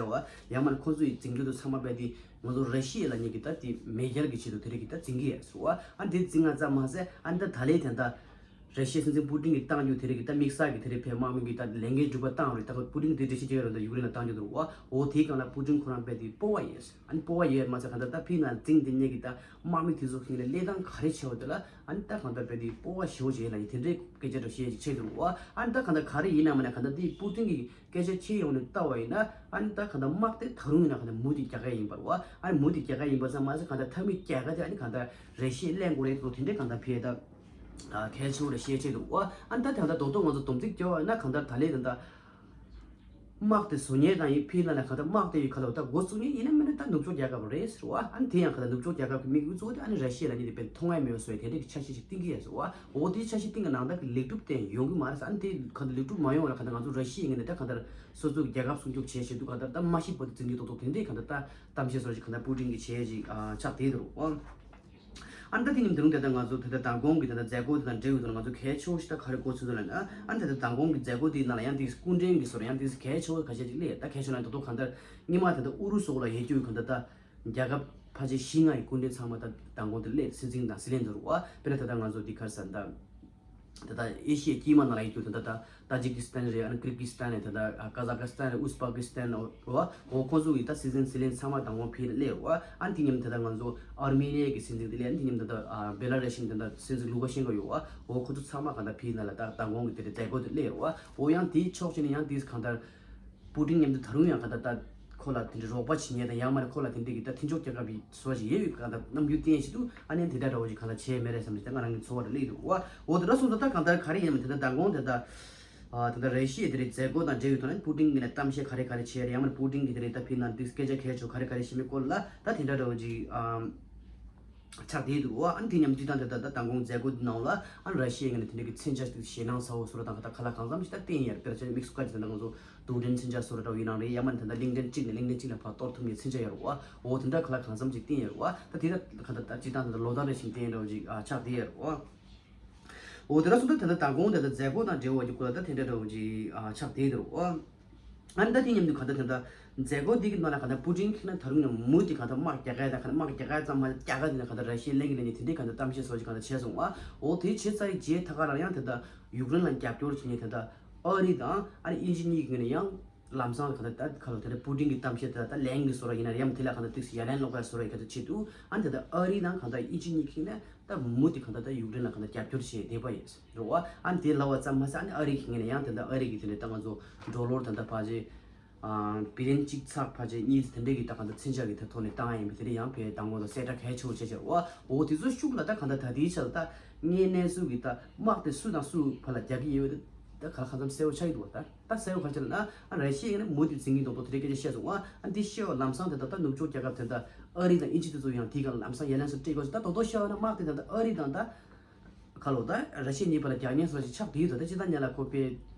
བ་ཡང་མིན་ཁོ་ཚོ་ཡི་འཛིང་རྒྱུ་དུ་ཚང་མ་རྦད་དེ་ང་ཚོ་ར་ཤི་ཡ་ལབ་མཁན་གྱི་ད་དེ་མེས་རྒྱལ་གྱི་ཆེད་དུ་དེ་རིང་གི་ད་འཛིང་གི་ཡ་ཟེར་བ། ཨ་ནི་དེ་འཛིང་ང་ཙམ་མ་ཟད་ཨ་ནི་ད་ད་ལན་ད་ད། ར་ཤི་ཡའི་སྲིད་འཛིན་པུ་ཏིན་གྱིས་བཏང་རྒྱུ་དེ་རིགས་ཀྱི་ད་དམིགས་བསལ་གྱི་དེ་རིགས་ཕའི་དམག་མི་གི་ད་ལས་འགན་སྒྲུབ་པ་བཏང་རེད། ད་པུ་ཏིན་གྱིས་དེ་འགྲེལ་བཤད་བྱེད་ཡོད་རེད། ད་ཡུཀ་རེན་ལ་བཏང་རྒྱུ་འདུག་བ། འོ་དེའི་སྒང་ལ་པུ་ཏིན་ཁོ་རང་དཔེ་དེ་སྤོབས་པ་ཡོད། ཨ་ནི་སྤོབས་པ་ཡོད་མ་ཚད་གང་ལྟར་ད་ཕི་ནང་འཛིང་དེ་ཉེ་གི་ད་དམག་མི་དེ་ཚོ་ཁེངས་ལ་གནས་སྟངས་ག་རེ་བྱས་པ་དེ་ལ་ཨ་ནི་ད་གང་ལྟར་དཔེ་དེ་སྤོབས་པ་ཞེ་པོ་ཅིག་ཡོད་ལ་ཡི་དེ་འདྲའི་སྐད་ཆ་འདྲ་བཤད་ཅིག་བྱས་འདུག་བ། ཨ་ནི་ད་གང་ལྟར་ག་རེ་ཡིན་ན་མིན་ན་གང་ལྟར་དེ་པུ་ཏིན་གྱི་སྐད་ཆ་ཁྱེར་ཡོང་ནས་ལྟ་བ་ཡིན་ན་ཨ་ནི་ད་གང་ལྟར་དམག་དེ་ད་རུང་ཡིན་ན་གང་ལྟར་མུ་མཐུད་རྒྱག་ག་ཡིན་པ་རེད་བ། ཨ་ནི་མུ་མཐུད་རྒྱག་ག་ཡིན་པ་ཙམ་མ་ཟད་གང་ལྟར་མཐའ་མའི་རྒྱལ་ཁ་དེ་ཨ་ནི་གང་ལྟར་ར་ཤི་ཡས་ལེན་དགོས་རེད་འདུག་དེ་འདྲའི་གང་ལྟར་ཕི་ཡ་ད་གལ་ཆེ་བོ་རེད་བཤད་ཆེད་འདུག་བ། ཨ་ནི་ད་དེ་གང་ལྟར་རྡོག་རྡོག་ང་ཚོ་སྡོམ་ཚིག་སྐྱོ་བ་ན་གང་ལྟར་ད་ལས་ད་ལྟ་དམག་དེ་བཟོ་མཁན་དང་ཡིན་ཕི་ལ་ན་གང་ལྟར་དམག་དེ་ཡི་ཁ་ལ་ད་འགོ་བཙུགས་མཁན་ཡིན་ན་མིན་ན་ད་ནུབ་ཕྱོགས་རྒྱལ་ཁབ་རེད་ཟེར་བ། ཨ་ནི་དེ་ཡང་གང་ལྟར་ནུབ་ཕྱོགས་རྒྱལ་ཁབ་ཀྱི་དམིགས་ཡུལ་གཙོ་བོ་དེ་ཨ་ནི་ར་ཤི་ཡ་ལ་ནི་དེ་དཔེ་མཐོང་ཡ་མེད་པ་བཟོ་ཡ་དེ་འདྲ་གི་འཆར་གཞི་ཞིག་བཏིང་གི་ཡོད་ཟེར་བ། འོ་དེའི་འཆར་གཞི་བཏིང་གི་ནང་ལྟར་གི་ལེགས་གྲུབ་དེ་ཡོང་གི་མ་རེད་ཟེར། ཨ་ནི་དེ་གང་ལྟར་ལེགས་གྲུབ་མ་ཡོང་བ་ལ་གང་ལྟར་ང་ཚོ་ར་ཤི་ཡ་ཡིན་ན་ད་གང་ལྟར་སོ་སོའི་རྒྱལ་ཁབ་སྲུང་སྐྱོབ་བྱེད་བཞིན་དུ་གང་ལྟར་ད་མ་ཤི་བར་དུ་འཛིང་རྒྱུ་ཏོག་ཏོག་དེ་འདྲའི་གང་ལྟར་ད་གཏམ་བཤད་སོགས་ཀྱི་གང་ལྟར་པུ་ཏིན་གྱིས་བྱས་ཀྱི་ཆགས་བསྡད་འདུག་ཨང་། ཨ་ནི་ད་དེ་ཉིན་དེ་རིང་དེ་ལྟར་ང་ཚོ་དེ་ལྟར་མདང་དགོང་གི་དེ་ལྟར་མཛད་སྒོ་དེ་དང་འབྲེལ་བའི་ཐོག་ལ་ང་ཚོ་གལ་ཆེ་བོ་ཞིག་ད་ག་རེ་གོ་ཚོད་འདུག་ལབ་ན། ཨ་ནི་དེ་ལྟར་མདང་དགོང་གི་མཛད་སྒོ་དེའི་ནང་ལ་ཡང་དེ་སྐུ་མགྲོན་གྱི་ཟུར་ཡང་དེ་གལ་ཆེ་བོ་ཁ་ཤས་ཅིག་སླེབས། ད་གལ་ཆེ་བ་ལ་ད་དུང་གང་ལྟར་སྔོན་མ་དེ་ལྟར་ཨུ་རུ་སོགས་ལ་ཡོད་རྒྱུ་གང་ལྟར་ད་རྒྱལ་ཁབ་ཕལ་ཆེར་བཞི་ལྔ་ཡི་སྐུ་མགྲོན་ཚང་མ་ད་མདང་དགོང་དེ་སླེབས། སྲིད་འཛིན་དང་སྲིད་བློན་ཚོ་རུ་བ། དཔེར་ན་ད་ལྟ་ང་ཚོ་འདི་ག་རེ་ཟེར་ད། ད་ལྟ་ཨེ་ཤི་ཡའི་དཀྱིལ་མ་ནང་ལ་ཡོད་རྒྱུ་དེ་འདྲ་ད་ཏཱ་ཇི་ཀི་སི་ཐན་རེད། ཨ་ནི་ཀིར་གི་སི་ཐན་རེད། ད་ལྟ་ཀ་ཟ་ཁི་སི་ཐན་རེད། ཨུ་ཛི་བེ་ཀི་སི་ཐན་རེད། འོ་ཁོང་ཚོ་གི་ད་སྲིད་འཛིན་སྲིད་བློན་ཚང་མ་དང་པོ་ཕེབས་སླེབས་རེད། ཨ་ནི་དེ་མཉམ་དུ་ད་ལྟ་ང་ཚོ་ཨར་མི་ནི་ཡ་གི་སྲིད་འཛིན་དེ་སླེབས། ཨ་ནི་དེ་མཉམ་དུ་ད་ལྟ་བེ་ལ་ར་ཤི་ཡ་ད་ལྟ་སྲིད་འཛིན་ལུ་ཀ་ཤན་ཀོ་ཡོད། འོ་ཁོ་ཚོ་ཚང་མ་གང་ལྟར་ཕེབས་ནང་ལ་ད་མདང་དགོང་གི་དེ་འདྲ་མཛད་སྒོ་དེ་སླེབས་རེད། འོ་ཡང་དེའི་ཕྱོགས་གཅིག་ནས་ཡང་དེ་གང་ལྟར་པུ་ཏིན་མཉམ་དུ་ད་རུང་ཡང་གང་ལྟར་ད་ཁོ་ལ་དེ་འདྲ་རོགས་པ་བྱེད་མཁན་དང་ཡང་མ་རེད་ཁོ་ལ་དེ་འདྲ་གི་ད་མཐུན་ཕྱོགས་རྒྱལ་ཁབ་ཀྱི་བཟོ་ཞིག་ཡོད་པའི་གང་ལྟར་རྣམ་འགྱུར་བསྟན་བཞིན་དུ་ཨ་ནི་དེ་འདྲ་འདྲ་བོ་ཞིག་གང་ལྟར་བྱས་མེད་རེད་བསམ་ནས་ད་ང་རང་གི་ཚོར་བ་རེ་སླེབས་འདུག་བ། འོ་དེ་འདྲ་སོང་ཙང་ད་གང་ལྟར་ག་རེ་ཡིན་ནམ་དེ་འདྲ་མདང་དགོང་དེ་ད། ཨ་ད་ལྟ་ར་ཤི་ཡའི་དེ་རིང་མཛད་སྒོ་དང་འབྲེལ་བའི་ཐོག་ནས་པུ་ཏིན་གྱིས་ནས་གཏམ་བཤད་ག་རེ་ག་རེ་བྱས་རེད། ཡང་མིན་པུ་ཏིན་གྱིས་དེ་རིང་ད་ཕི་ནང་འདི་སྐད་ཆ་གལ་ཆེ་ག་རེ་ག་རེ་བཤད་མིན་སྐོར་ལ་ད་དེ་འདྲ་འདྲ་བོ་ཅིག་ཨམ་ཆགས་བསྡད་འདུག་བ། ཨ་ནི་དེ་མཉམ་སྤྱི་བཏང་དེ་ད་ལྟ་མདང་དགོང་མཛད་སྒོ་འདི་ནང་ལ་ཨ་ནི་ར་ཤི་ཡའི་ངོས་ནས་དེ་འདྲ་གི་མཚོན་ཆ་ཞེད་སྣང་ཚ་བོ་བཟོ་འདྲ་དང་ད་ཁ་ལག་གང་འཚམ་ཞིག་ད་བསྟན་ཡོད་རེད། དཔེར་ན་དམིགས་སུ་བཀར་གྱི་ད་ལྟ་ང་ཚོ་རྡུལ་ཕྲན་མཚོན་ཆ་བཟོ་འདྲ་འདྲ་བོ་ཡིན་ནའང་རེད། ཡང་མིན་ད་ལྟ་གླིང་ཕྲན་གཅིག་ནས་གླིང་ཕྲན་གཅིག་ལ་ཕར་གཏོར་ཐུབ་མཁན་མཚོན་ཆ་ཡོད་རེད་བ། འོ་དེ་འདྲ་ཁ་ལག་གང་འཚམ་ཞིག་བསྟན་ཡོད་རེད་བ། ད་དེ་ད་ག་ད་ད་སྤྱི་བཏང་ད་ལྟ་ལོ་ལྟར་རེ་བཞིན་བསྟན་འདྲ་བོ་ཅིག་ཨ་ཆགས་བསྡད་ཡོད་རེད་བ། འོ་དེ་འདྲ་སོང་ཙང་ད་ལྟ་མདང་དགོང་དེ་ད་མཛད་སྒོ་དང་འབྲེལ་བ་ཡོད་ཀྱི་སྐོར་ལ་ད་དེ་འདྲ་འདྲ་བོ་ཅིག་ཨ་ཆགས་བསྡད་འདུག་ཨ། ཨ་ནི་ད་དེ་མཉམ་དུ་ག་ད་དེ་ད་མཛད་སྒོ་འདི་གི་ནང་ལ་ག་ད་པུ་ཏིན་ཁེ་ན་ད་རུང་ཡང་མུ་མཐུད་ག་ད་དམག་རྒྱག་ག་ད་ག་ད་དམག་རྒྱག་ག་ཙམ་མ་རྒྱག་ག་དེ་ན་ག་ད་ར་ཤི་ཡ་གླེང་གི་ལས་ནི་དེ་འདྲའི་ག་ད་གཏམ་བཤད་སོགས་ཅིག་ག་ད་བྱས་སོང་ཨ། འོ་དེ་བྱས་ཚར་རྗེས་ད་ག་རང་ཡང་དེ་ད་ཡུཀ་རེན་ལ་རྒྱབ་སྐྱོར་བྱེད་མཁན་དེ་ད་ཨ་རི་དང་ཨ་ནི་དབྱིན་ཇི་གཉིས་ཀྱི་ངོས་ནས་ཡང་ལམ་སང་ག་ད་ད་ག་ལོ་དེ་འདྲ་པུ་ཏིན་གི་གཏམ་བཤད་དེ་ད་ད་ལན་གི་བཟོ་འདྲ་ཡིན་ན་ཡང་དེ་ལ་ག་ད་ཏིག་ཙམ་ཡ་ལན་སློག་ག་བཟོ་འདྲ་ཡི་ག་ད་ཆེད་དུ་ཨ་ནི་དེ་ད་ཨ་རི་དང་ག་ད་དབྱིན་ཇི་གཉིས་ཀྱི་ནས། ད་མུ་མཐུད་གང་ལྟར་ད་ཡུཀ་རེན་ལ་གང་ལྟར་རྒྱབ་སྐྱོར་བྱས་བསྡད་པ་ཡིན་རེད་བ། ཨ་ནི་དེ་ལབ་པ་ཙམ་མ་ཟད་ཨ་ནི་ཨ་རི་གི་ངོས་ནས་ཡང་དེ་འདྲ་ཨ་རི་གི་དེ་འདྲ་ད་ང་ཚོ་ཌོ་ལར་དེ་འདྲ་ཕལ་ཆེར་ཨ་བི་ལི་ཡན་གཅིག་ཚེག་ཕལ་ཆེར་གཉིས་དེ་འདྲ་གི་ད་གང་ལྟར་མཚོན་ཆ་གི་ཐོག་ནས་བཏང་ཡ་ཡིན་པ་དེ་འདྲ་ཡང་བས་དང་པོ་ད་གསལ་བསྒྲགས་གལ་ཆེ་བོ་བྱས་བྱས་རེད་བ། འོ་དེ་ཚོ་ཤུགས་ལ་ད་གང་ལྟར་ད་ལྟའི་ཆར་ད་དངོས་གནས་སུ་གི་ད་དམག་དེ་སུ་དང་སུ་བར་ལ་རྒྱག་གི་ཡོད་པ་དེ་ད་ག་ལ་གང་འཚམ་གསལ་བོ་ཆགས་ཀྱི་འདུག་བ། ད་ད་གསལ་བོ་ག་རེ་ཆགས་ལབ་ན་ཨ་ར་ཤི་ཡ་ཡིན་ན་མུ་མཐུད་འཛིང་གི་འདུག་ད་དེ་འདྲ་སྐད་ཆ་བཤད་སོང་བ། ཨ་འདི་བཤད་པ་ལམ་སང་དེ་ད་ད་ནུབ་ཕྱོགས་རྒྱལ་ཁབ་དེ་ད་ཨ་རི་དང་དབྱིན་ཇི་དེ་ཚོ་ཡང་དེའི་སྒང་ལམ་སང་ཡ་ལན་སོགས་སྤྲད་དགོས་ཟེར། ད་དོ་དོ་ཤོད་ན་དམག་དེ་ད་ལྟ་ཨ་རི་དང་ད་ག་ལོ་ད་ར་ཤི་ཡ་གཉིས་བར་ལ་རྒྱག་མཁན་སོགས་ཅིག་ཆགས་བསྡད་ཡོད། ད་ད་སྤྱི་བཏང་ཉེ་ལ་ཁོ་པའི་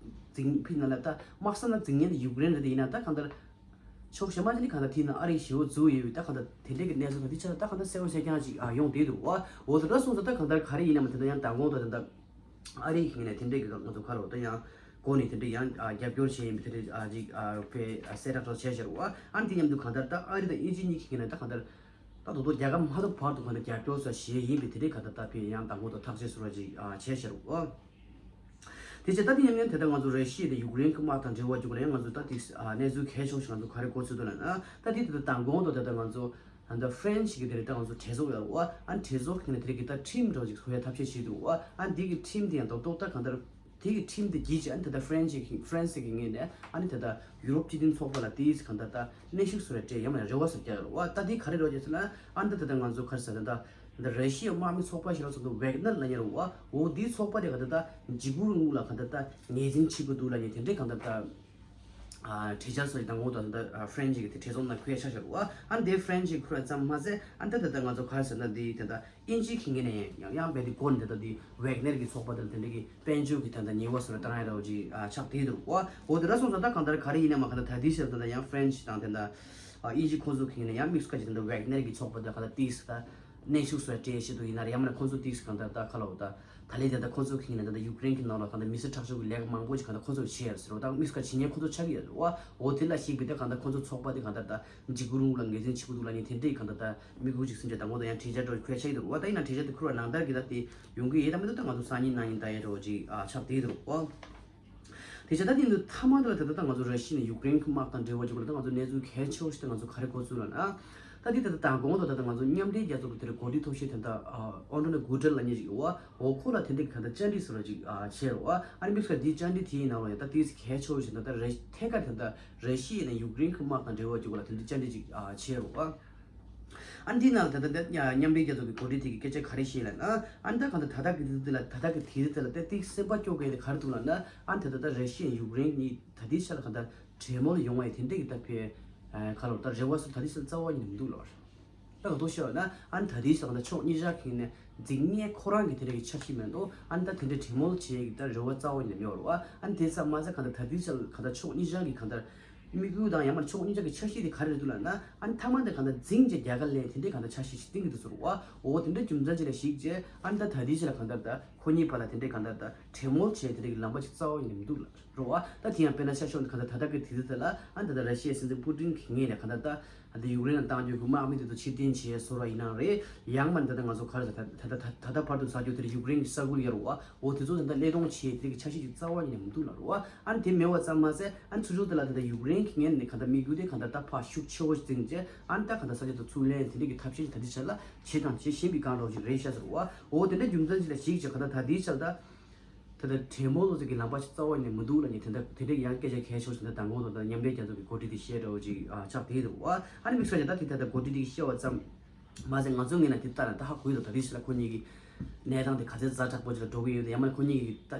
འཛིང་ཕི་ནང་ལ་ད་དམག་ས་ན་འཛིང་མཁན་དེ་ཡུཀ་རེན་རེད། དེ་ཡིན་ན་ད་གང་ལྟར་ཕྱོགས་གཞན་མ་ཅིག་ནས་གང་ལྟར་དེའི་ནང་ཨ་རི་ཞེ་པོ་འཛུལ་ཡོད་པའི་ད་གང་ལྟར་དེ་འདྲའི་གི་གནས་ཚུལ་ད་དེ་ཆ་ད་གང་ལྟར་གསལ་པོ་གསལ་རྐྱང་ཅིག་ཨ་ཡོང་བསྡད་འདུག་བ། འོ་དེ་འདྲ་སོང་ཙང་ད་གང་ལྟར་ག་རེ་ཡིན་ནམ་དེ་ད་ཡང་མདང་དགོང་ད་དེ་ད་ཨ་རི་གི་ངོས་ནས་དེ་འདྲའི་གི་ང་ཚོ་ག་རེ་ད་ཡང་སྒོ་ནས་དེ་འདྲའི་ཡང་རྒྱབ་སྐྱོར་བྱས་ཡིན་པའི་དེ་འདྲའི་ཅིག་དཔེ་གསལ་བསྒྲགས་ཚོ་བྱས་ཤར་བ། ཨ་ནི་དེ་མཉམ་དུ་གང་ལྟར་ད་ཨ་རི་དང་དབྱིན་ཇི་གཉིས་ཀྱི་ངོས་ནས་ད་གང་ལྟར་ད་དོ་དོ་རྒྱལ་ཁབ་མ་གཏོགས་བར་དུ་གང་ལྟར་རྒྱབ་སྐྱོར་ཚོ་བྱས་ཡིན་པའི་དེ་འདྲའི་ག་ད་ད་དཔེ་ཡང་མདང་དགོང་ད་ཐག་གཅོད་བཟོ་འདྲ་ཅིག་བྱས་ཤར་བ། དེ་བྱས་ད་དེ་མཉམ་མཉམ་དེ་ད་ང་ཚོ་ར་ཤི་ཡ་དང་ཡུཀ་རེན་གྱི་དམག་དང་འབྲེལ་བ་ཅིག་རེད། ང་ཚོ་ད་དེ་གནས་ཚུལ་གལ་ཆེ་ཤོས་ང་ཚོ་ག་རེ་གོ་ཚུལ་འདུག་ལབ་ན་ད་དེ་དེ་ད་མདང་དགོང་ད་དེ་ད་ང་ཚོ། ཨ་ནི་ད་ཧྥ་རན་སི་གི་དེ་རེད། ད་ང་ཚོ་གྲོས་ཚོགས་ཡོད་རེད་བ། ཨ་ནི་གྲོས་ཚོགས་ཀྱི་ནས་དེ་རིང་གི་ད་ཁྲིམས་འདྲ་བོ་ཅིག་བཟོ་ཡ་ཐབས་ཤེས་བྱེད་འདུག་བ། ཨ་ནི་འདི་གི་ཁྲིམས་དེ་ཡང་རྡོག་རྡོག་ད་གང་ལྟར་དེ་གི་ཁྲིམས་དེ་བརྒྱུད་ཅིག་ཨ་ནི་ད་ལྟ་ཧྥ་རན་སི་གི་ཧྥ་རན་སི་གི་ངོས་ནས་ཨ་ནི་ད་ལྟ་ཡུ་རོབ་སྤྱི་མཐུན་ཚོགས་པ་ལ་དེའི་གང་ལྟར་ད་གནོན་ཤུགས་བཟོ་ཡ་སྤྲད་ཡོད་མ་རེད། རེ་བ་བཟོ་རྒྱག་ཡོད་རེད་བ། ད་དེ་ག་རེ་རེད་བ་ཅེ་ཟེར་ན་ཨ་ནི་ད་ད་ལྟ་ང་ཚོ་ག་རེ་ཟེར་ན་ད་ད་ར་ཤི་ཡའི་དམག་མི་ཚོགས་པ་ཞིག་ལ་སོགས་པ་ཝེག་ནར་ལབ་ཡ་རེད་བ། འོ་དེའི་ཚོགས་པ་དེ་གང་ལྟར་ད་འཇིགས་སྐུལ་དངུལ་ལ་གང་ལྟར་ད་ངོས་འཛིན་བྱེད་དགོས་འདུག་ལབ་ཡ་དེ་འདྲའི་གང་ལྟར་ད། ཨ་གྲོས་འཆར་སོགས་ཀྱི་དང་པོ་དང་ད་ཧྥ་རན་སི་གི་དེ་གྲོས་ཚོགས་ནང་འཁོད་ཆ་བཞག་འདུག་བ། ཨ་འདི་ཧྥ་རན་སི་གི་འཁོད་ཙམ་མ་ཟད་ཨ་འདི་ད་ལྟ་ང་ཚོ་ག་རེ་ཟེར་ན་འདི་དེ་ད་དབྱིན་ཇི་གི་ངོས་ནས་ཡང་ཡང་བས་འདི་སྒོ་ནས་དེ་ད་འདི་ཝེག་ནེར་གི་ཚོགས་པ་དེ་ལ་དེ་འདྲ་གི་དཔལ་འབྱོར་གི་ད་ད་ཉེས་པ་སོགས་ལ་བཏང་ཡ་འདྲ་བོ་ཅིག་ཨ་ཆགས་བསྡད་འདུག་བ། འོ་དེ་འདྲ་སོང་ཙང་ད་གང་ལྟར་ག་རེ་ཡིན་ན་མ་གང་ལྟར་ད་ལྟའི་ཆར་ད་ད་ཡང་ཧྥ་རན་སི་དང་དེ་ད་ཨ་དབྱིན་ཇི་ཁོང་ཚོ་གི་ངོས་ནས་ཡང་དམིགས་སུ་བཀར་ཅིག་དེ་ད་ཝེག་ནེར་གི་ཚོགས་པ་དེ་གང་ལྟར་ཏིས་ད། གནོན་ཤུགས་བཟོ་ཡ་སྤྲད་བྱེད་དུ་ཡིན་ན་རེད། ཡང་མིན་ན་ཁོང་ཚོ་ཏིག་གང་ལྟར་ད་ཁ་ལོ་ད་ད་ལན་དེ་ད་ཁོང་ཚོ་གིས་ཡིན་ན་ད་ད་ཡུཀ་རེན་གྱི་ནང་ལ་གང་ལྟར་མི་སེར་ཁྲག་སྦྱོར་གྱི་ལས་ཀ་མང་པོ་ཞིག་གང་ལྟར་ཁོང་ཚོ་བྱས་ཡོད་ཟེར་བ། ད་དམིགས་བཀར་བྱེད་མཁན་ཁོང་ཚོ་ཆགས་ཀྱི་ཡོད་ཟེར་བ། འོ་དེ་ལ་གཞིགས་པའི་ད་གང་ལྟར་ཁོང་ཚོ་ཚོགས་པ་དེ་གང་ལྟར་ད་འཇིགས་སྐུལ་རུང་ལ་ངོས་འཛིན་བྱེད་དགོས་འདུག་ལབ་མཁན་དེ་འདྲའི་གང་ལྟར་ད་དམིགས་ཡུལ་ཅིག་སེམས་ཅན་དང་པོ་དང་ཡང་གྲོས་འཆར་འདྲ་བོ་ཁོ་ཡ་ཆགས་ཀྱི་འདུག་བ། ད་ཡིན་ན་གྲོས་འཆར་དེ་ཁུར་བ་ནང་ལྟར་གྱི་ད་དེ་ཡོང་གི་ཡོད། ད་མི་འདུག་ད་ང་ཚོ་སང་ཉིན་གནངས་ཉིན་ད་ཡ་འདྲ་བོ་ཅིག་ཨ་ཆགས་བསྡད་འདུག་བ། དེ་བྱས་ད་དེ་འདི་མཐའ་མ་དེ་ལ་ད་ལྟ་ད་ང་ཚོ་ར་ཤི་ཡ་ནས་ཡུཀ་རེན་གྱི་དམག་དང་འབྲེལ་བ་ཅིག་ལ་ད་ང་ཚོ་གནས་ཚུལ་གལ་ཆེ་བོ་ཞིག་ད་ང་ཚོ་ག་རེ་གོ་ཚུལ་ལ་ན། ད་དེ་ད་ལྟ་མདང་དགོང་དུ་ད་ལྟ་ང་ཚོ་མཉམ་འབྲེལ་རྒྱལ་ཚོགས་ཀྱི་དེ་རེད་འགོ་ཁྲིད་མཐོ་ཤོས་དེ་ད་ཨ་ཨན་ཏོ་ནིའོ་གུ་ཏེ་རེས་ལབ་མཁན་ཞིག་ཡོད་བ། འོ་ཁོ་ལ་དེ་འདྲའི་ག་ད་བཅར་འདྲི་བཟོ་འདྲ་ཅིག་ཨ་བྱས་རེད་བ། ཨ་ནི་དམིགས་བསལ་དེའི་བཅར་འདྲི་དེའི་ནང་ལ་ཡང་ད་དེ་གལ་ཆེ་བོ་ཞིག་ད་ལྟ་ར་ཐད་ཀར་ད་ལྟ་ར་ཤི་ཡ་ནས་ཡུཀ་རེན་གྱི་དམག་དང་འབྲེལ་བ་ཅིག་ལ་དེ་འདྲའི་བཅར་འདྲི་ཅིག་ཨ་བྱས་རེད་བ། ཨ་ནི་དེའི་ནང་ལ་ད་ལྟ་ད་མཉམ་འབྲེལ་རྒྱལ་ཚོགས་ཀྱི་འགོ་ཁྲིད་དེ་གིས་སྐད་ཆ་ག་རེ་བཤད་ལབ་ན། ཨ་ནི་ད་གང་ལྟར་ད་ལྟ་གི་དུས་ཚོད་ལ་ད་ལྟ་གི་དུས་ཚོད་ལ་ད་ཏིག་སེམས་པ་སྐྱོ་གི་ཡ་དེ་ག་རེ་འདུག་ལབ་ན། ཨ་ནི་ད་ལྟ་ད་ར་ཤི་ཡ་ཡུཀ་རེན་གཉིས་ད་ལྟའི་ཆ་ལ་གང་ལྟར་གྲོས་མོལ་ཡོང་བ་ཡི་དེ་འདྲ་གི་ད་ཕེ་ཁ་ལོ་ད་རེ་བ་སུ་ད་ལྟའི་ཆ་ལ་རྩ་བ་ཉིད་ནས་མི་འདུག་ལབ་པ་རེད། ད་ག་དུས་བཤད་ན། ཨ་ནི་ད་ལྟའི་ཆ་ལ་གང་ལྟར་ཕྱོགས་གཉིས་ཆ་གི་ནས་འཛིང་ངེས་ཁོ་རང་གི་དེ་འདྲ་གི་འཆར་གཞི་མེད་འདུག་ཨ་ནི་ད་དེ་འདྲ་གྲོས་མོལ་བྱེད་ཡ་གི་ད་རེ་བ་རྩ་བ་ཉིད་ནས་མེད་པ་རེད་བ། ཨ་ནི་དེ་ཙམ་མ་ཟད་གང་ལྟར་ད་ལྟའི་ཆ་ལ་གང་ལྟར་ཕྱོགས་གཉིས་ཆ་གི་གང་ལྟར་དམིགས་ཡུལ་དང་ཡང་མ་ཕྱོགས་གཉིས་ཆ་གི་འཆར་གཞི་དེ་ག་རེ་རེད་འདུག་ལབ་ན། ཨ་ནི་མཐའ་མ་དེ་གང་ལྟར་འཛིང་བྱས་རྒྱལ་ཁ་ལེན་དེ་འདྲའི་གང་ལྟར་འཆར་གཞི་ཞིག་བཏིང་གི་འདུག་ཟེར་བ། འོ་དེ་འདྲ་རྒྱུ་མཚན་ཅིག་ལ་གཞིགས་བྱས་ཨ་ནི་ད་ད་ལྟའི་ཆ་ལ་གང་ལྟར་ད་ཁོ་གཉིས་བར་ལ་དེ་འདྲའི་གང་ལྟར་ད་གྲོས་མོལ་བྱས་དེ་འདྲའི་གི་ལམ་པ་ཞིག་རྩ་བ་ཉིད་ནས་མི་འདུག་ལབ་རེད་བ། ད་དེ་ཡང་དཔེར་ན་ཆ་བཞག་ན་གང་ལྟར་ད་ལྟ་གི་དུས་ཚོད་དེ་ལ་ཨ་ནི་ད་ལྟ་ར་ཤི་ཡའི་སྲིད་འཛིན་པུ་ཏིན་གྱིས་ངོས་ནས་གང་ལྟར་ད་ད་ལྟ་ཡུཀ་རེན་ལ་བཏང་རྒྱུ་གི་དམག་མི་དེ་ཚོ་ཕྱིར་འཐེན་བྱས་བཟོ་འདྲ་ཡིན་ནའང་རེད། ཡང་མིན་ད་ལྟ་ང་ཚོ་ག་རེ་ཟེར་ད་ད་ད་ད་ད་བར་དུ་ཟ་རྒྱུ་དེར་ཡུཀ་རེན་གྱི་ས་ཁུལ་ཡོད་རེད་བ། འོ་དེ་ཚོ་ད་ལྟ་སླད་གཏོང་བྱས་དེ་གི་འཆར་གཞི་ཅིག་རྩ་བ་ཉིད་ནས་མི་འདུག་ལབ་རེད་བ། ཨ་ནི་དེ་མེད་པ་ཙམ་མ་ཟད་ཨ་ནི་ཚུར་ཕྱོགས་དེ་ལ་ད་ལྟ་ཡུཀ་རེན་གྱི་ངོས་ནས་གང་ལྟར་དམིགས་ཡུལ་དེ་གང་ལྟར་ད་ཕར་ཤུགས་ཆེ་བོ་ཞིག་བཏིང་བྱས་ཨ་ནི་ད་གང་ལྟར་ས་ཆ་དེ་ཚུར་ལེན་དེ་འདྲ་གི་ཐབས་ཤེས་ཅིག་ད་ལྟའི་ཆ་ལ་བྱེད་དང་བྱེད་བཞིན་པའི་སྒང་རེད་ཅིག་རེད་ཤག་ཟེར་བ། འོ་དེ་འདྲ་རྒྱུ་མཚན་ཅིག་ལ་གཞིགས་བྱས་གང་ལྟར་ད་ལྟའི་ཆ་ལ་ད། ད་ལྟ་གྲོས་མོལ་ལོ་ཚོད་ཀྱི་ལམ་པ་ཞིག་རྩ་བ་ནས་མི་འདུག་ལབ་ནས་དེ་འདྲ་དེ་འདྲའི་ཡང་སྐད་ཆ་གལ་ཆེ་ཤོས་དེ་འདྲ་མདང་དགོང་དང་ད་མཉམ་འབྲེལ་རྒྱལ་ཚོགས་ཀྱི་འགོ་ཁྲིད་དེ་བཤད་འདྲ་བོ་ཅིག་ཨ་ཆགས་བསྡད་འདུག་བ། ཨ་ནི་དམིགས་བསལ་གྱི་ད་དེ་ད་ལྟ་འགོ་ཁྲིད་དེ་བཤད་པ་ཙམ་མ་ཟད་ང་ཚོ་ངོས་ནས་དེ་ལྟ་ན་ད་ཧ་གོ་ཡི་འདུག་ད་རེས་ཤིག་ལ་ཁོ་གཉིས་ཀྱི་གནས་སྟངས་དེ་ག་ཚད་ཛ་དྲག་པོ་ཅིག་ལ་འགྲོ་གི་ཡོད་དེ་ཡང་མིན་ན་ཁོ་གཉིས་ཀྱི་ད་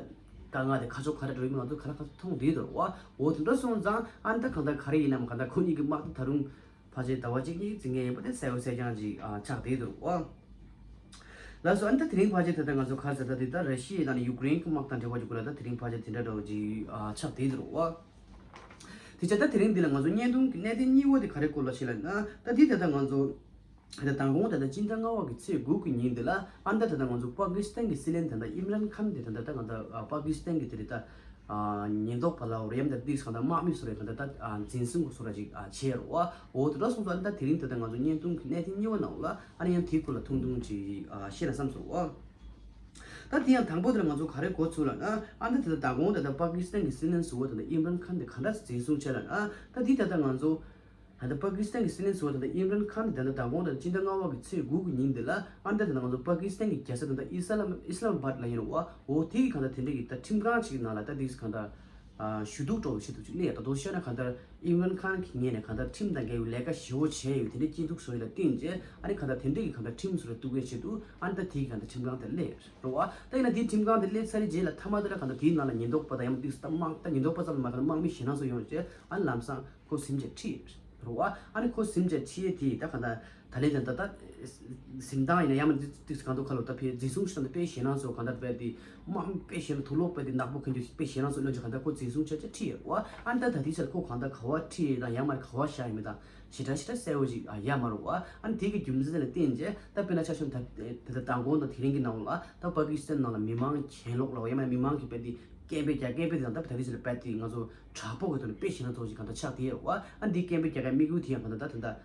དཀའ་ངལ་དེ་ཁ་ཕྱོགས་ག་རེ་འགྲོ་གི་ཡོད་ང་ཚོ་ག་ལ་ག་ཚོད་མཐོང་བསྡད་འདུག་བ། འོ་དེ་འདྲ་སོང་ཙང་ཨ་ནི་ད་གང་ལྟར་ག་རེ་ཡིན་ནའང་གང་ལྟར་ཁོ་གཉིས་ཀྱི་དམག་དེ་ད་རུང་། ཕལ་ཆེར་ཟླ་བ་གཅིག་གཉིས་འཛིང་མཁན་ཡིན་པ་དེ་གསལ་པོ་གསལ་རྐྱང་ཅིག་ཨ་ཆགས་བསྡད་འདུག་ཨ། ལགས་སོ། ཨ་ནི་ད་དེ་རིང་ཕལ་ཆེར་ད་ལྟ་ང་ཚོ་ག་རེ་ཟེར་ད་དེ་ད་ར་ཤི་ཡ་དང་ཡུཀ་རེན་གྱི་དམག་དང་འབྲེལ་བ་ཅིག་སྐོར་ལ་ད་དེ་རིང་ཕལ་ཆེར་དེ་འདྲ་འདྲ་བོ་ཅིག་ཨ་ཆགས་བསྡད་འདུག་ཨ། དེ་བྱས་ད་དེ་རིང་འདི་ལ་ང་ཚོ་བརྙན་ཐུང་གི་གནད་དོན་གཉིས་པ་དེ་ག་རེ་སྐོར་ལ་ཞིག་ལབ་ན་ད་དེ་ད་ལྟ་ང་ཚོ་ད་ལྟ་མདང་དགོང་ད་ལྟ་སྤྱི་ཟླ་ལྔ་པ་གི་ཚེས་དགུ་གི་ཉིན་འདི་ལ་ཨ་ནི་ད་ད་ལྟ་ང་ཚོ་པ་ཀི་སི་ཐན་གྱི་སྲིད་བློན་ད་ལྟ་ཨིམ་རན་ཁཱན་དེ་ད་ལྟ་ད་ང་ད་པ་ཀི་སི་ཐན་གྱི་དེ་རེད་ད། ཉེན་རྟོག་པ་ལ་འོ་རེམ་དང་ཏིག་གང་ལྟར་དམག་མི་སོགས་རེ་གང་ལྟར་ད་འཛིན་བཟུང་གི་སོགས་ར་ཅིག་བྱས་རོ། འོ་དེ་འདྲ་སོང་ཙང་ཨ་ནི་ད་དེ་རིང་ད་ལྟ་ང་ཚོ་བརྙན་ཐུང་གི་གནད་དོན་གཉིས་པ་ནང་ལ་ཨ་ནི་ཡང་དེའི་སྐོར་ལ་ཐུང་ཐུང་ཅིག་བཤད་ན་བསམ་སོང་། ད་དེ་ཡང་དང་པོ་དེ་ལ་ང་ཚོ་ག་རེ་གོ་ཚུལ་ལབ་ན་ཨ་ནི་ད་ད་ལྟ་མདང་དགོང་ད་ལྟ་པ་ཀི་སི་ཐན་གྱི་སྲིད་བློན་ཟུར་པ་ད་ལྟ་ཨིམ་རན་ཁཱན་དེ་ག་འདྲ་འཛིན་བཟུང་བྱས་ལབ་ན་ད་དེ་ད་ལྟ་ང་ཚོ། ད་ལྟ་པ་ཀི་སི་ཐན་གྱི་སྲིད་བློན་ཟུར་པ་ད་ལྟ་ཨིམ་རན་ཁཱན་ད་ལྟ་མདང་དགོང་དང་སྤྱི་ཟླ་ལྔ་པ་གི་ཚེས་དགུ་གི་ཉིན་འདི་ལ་ཨ་ནི་ད་ལྟ་ང་ཚོ་པ་ཀི་སི་ཐན་གྱི་རྒྱལ་ས་ད་ལྟ་ཨི་སི་ལམ་ཨི་སི་ལམ་བྷད་ལ་ཡིན་རུང་བ་འོ་དེ་གི་གང་ལྟར་དེ་འདྲ་གི་ད་ཁྲིམས་ཁང་ཅིག་ནང་ལ་ད་དེ་གང་ལྟར་ཞུ་གཏུག་འགྲོ་བའི་ཆེད་དུ་ཅིག་སླེབས་ཡ་ད་དུང་བཤད་ན་གང་ལྟར་ཨིམ་རན་ཁཱན་གྱི་ངོས་ནས་གང་ལྟར་ཁྲིམས་དང་འགལ་བའི་ལས་ཀ་ཞེ་པོ་བྱས་ཡོད་དེ་འདྲའི་སྐྱིན་ཐུག་བཟོ་ཡ་ལ་བརྟེན་རྗེས་ཨ་ནི་གང་ལྟར་དེ་འདྲ་གི་གང་ལྟར་ཁྲིམས་སུ་ལ་གཏུག་ཡའི་ཆེད་དུ་ཨ་ནི་ད་དེ་གི་གང་ལྟར་ཁྲིམས་ཁང་དེ་སླེབས་ཡོད་རེད་བ། ད་ཡིན་ན་དེ་ཁྲིམས་ཁང་དེ་སླེབས་ཚར་རྗེས་ལ་མཐའ་མ་དེ་ལ་གང་ལྟར་དེའི་ནང་ལ་ཉེན་རྟོག་པ་དང་ཡང་མིན་ད་དམག་ད་ཉེན་རྟོག་པ་ཙམ་མ་གང་ལྟར་དམག་མི་ཞེད་སྣང་ཚོ་ཡོང་རྗེས་ཨ་ནི་ལམ་སང་། ཁོ་ཟིན་བྱས་ཁྲིད་རེད་བ། ཨ་ནི་ཁོ་ཟིན་བྱས་ཁྲིད་ཡས་དེ་ད་ག་ད་ད་ལན་ད་ད་ཟིན་སྟངས་ཡིན་ན་ཡང་མ་འདི་ཏིག་གང་དུ་ཁ་ལོ་ད་ཕེ་འཛིན་བཟུང་ཞིག་ད་དཔེ་ཞེད་སྣང་ཚོ་གང་ད་དཔེ་དེ་དམག་དཔེ་ཞེད་སྣང་དུག་ལོག་དཔེ་དེ་ནག་པོ་གང་རྒྱུ་དཔེ་ཞེད་སྣང་ཚོ་ལོན་ཅིག་གང་ད་ཁོ་འཛིན་བཟུང་བྱས་བྱས་ཁྲིད་ཡས་བ། ཨ་ནི་ད་ད་དེ་ཆར་ཁོ་གང་ད་ག་བ་ཁྲིད་ཡས་དང་ཡང་མ་ག་བ་བཞག་ཡས་མེད་དང་ཞེ་དྲག་ཞེ་དྲག་གསལ་བོ་ཅིག་ཡ་མ་རུང་བ། ཨ་ནི་དེ་གི་རྒྱུ་མཚན་ལ་བརྟེན་བྱས་ད་དཔེར་ན་ཆ་བཞག་ན་ད་ད་ད་མདང་དགོང་དང་དེ་རིང་གི་ནང་ལ་ད་པ་ཀི་སི་ཐན་ནང་ལ་མི་མང་གི་གྱེན་ལོག་ལ་བ་ཡང་མ་མི་མང་གི་དཔེ་དེ། སྐད་འབོད་རྒྱག་སྐད་འབོད་དེ་དང་ད་ད་རེས་ལ་རྦད་དེ་ང་ཚོ་དྲག་པོ་གི་ཐོག་ནས་དཔེ་ཞེད་སྣང་ཚོགས་ཤིག་གང་ལྟར་ཆགས་བསྡད་ཡོད་རེད་བ། ཨ་འདི་སྐད་འབོད་རྒྱག་མཁན་དམིགས་ཡུལ་དེ་ཡང་གང་ལྟར་ད་ད་ལྟ་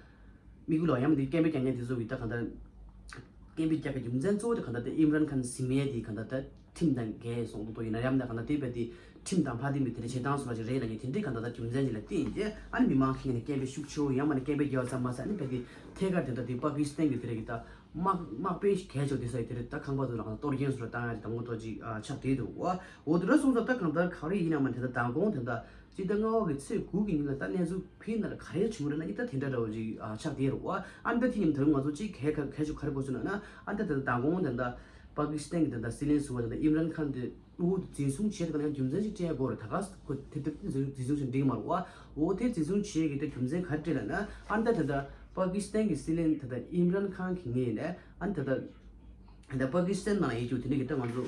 དམིགས་ཡུལ་ལ་ཡང་མི་འདི་སྐད་འབོད་རྒྱག་མཁན་དེ་ཚོ་གི་ད་གང་ལྟར་སྐད་འབོད་རྒྱག་གི་རྒྱུ་མཚན་གཙོ་བོ་དེ་གང་ལྟར་ད་ཨིམ་རན་ཁཱན་ཟིན་མེད་དེ་གང་ལྟར་ད་ཁྲིམས་དང་འགལ་སོང་དུ་ཡིན་ན་ཡང་ད་གང་ལྟར་དེ་རྦད་དེ་ཁྲིམས་དང་ཕ་དེ་མི་དེ་འདྲ་བྱེད་སྟངས་སུ་ལ་ཅིག་རེད་ལ་ངས་དེ་འདྲའི་གང་ལྟར་ད་རྒྱུ་མཚན་ཅིག་ལ་བརྟེན་རྗེས་ཨ་ནི་མི་མང་ཁེངས་ནས་སྐད་འབོད་ཤུགས་ཆེ་བོ་ཡང་མ་ནས་སྐད་འབོད་རྒྱག་ཙམ་མ་ཟད་ཨ་ནི་རྦད་དེ་ཐད་ཀར་དེ་འདྲ་དེ་པ་ཀི་སི་ཐན་གི་དེ་རེད་གི་ད། དམག་དམག་དཔོན་གལ་ཆེ་བ་དེ་ས་ཡི་དེ་རེད་ད་ཁང་པ་ཚོ་ལ་གཏོར་སྐྱོན་བཟོ་འདྲ་བཏང་ཡ་དང་པོ་ཐོག་ཅིག་ཆགས་བསྡད་འདུག་བ། འོ་དེ་འདྲ་སོང་ཙང་ད་གང་ལྟར་ག་རེ་ཡིན་ན་མ་དེ་ད་མདང་དགོང་དེ་ད་སྤྱི་ཟླ་ལྔ་པ་གི་ཚེས་དགུ་གི་ཉིན་ལ་ད་གནས་ཚུལ་ཕི་ནར་ག་རེ་བྱུང་རེད་ན་ཨི་ད་དེ་འདྲ་འདྲ་བོ་ཅིག་ཆགས་བསྡད་རེད་བ། ཨ་ནི་ད་དེ་ཉིན་ད་རུང་ང་ཚོ་ཅིག་གལ་གལ་ཆུ་ག་རེ་གོ་སོང་ན་ན་ཨ་ནི་ད་ད་མདང་དགོང་དེ་ད་པ་ཀི་སི་ཐན་གི་དེ་ད་སྲིད་བློན་ཟུར་པ་དེ་ད་ཨིམ་རན་ཁཱན་དེ། འོ་འཛིན་བཟུང་བྱས་དེ་ག་ནས་རྒྱུ་མཚན་ཞིག་དྲན་དགོས་རེད། ད་ག་ཁོ་དེ་དེ་འཛིན་བཟུང་ཞིག་འགྲིག་མ་རེད་བ། འོ་དེ་འཛིན་བཟུང་བྱས་ཀྱི་དེ་རྒྱུ་མཚན་ག་རེ་རེད་ལབ་ན་ཨ་ནི་ད་ད་ད་པ་ཀི་སི་ཐན་གྱི་སྲིད་བློན་ད་ད་ཨིམ་རན་ཁཱན་གྱི་ངོས་ནས་ཨ་ནི་ད་ད་ད་པ་ཀི་སི་ཐན་ནང་ཡོད་རྒྱུ་དེ་འདྲ་གི་ད་ང་ཚོ་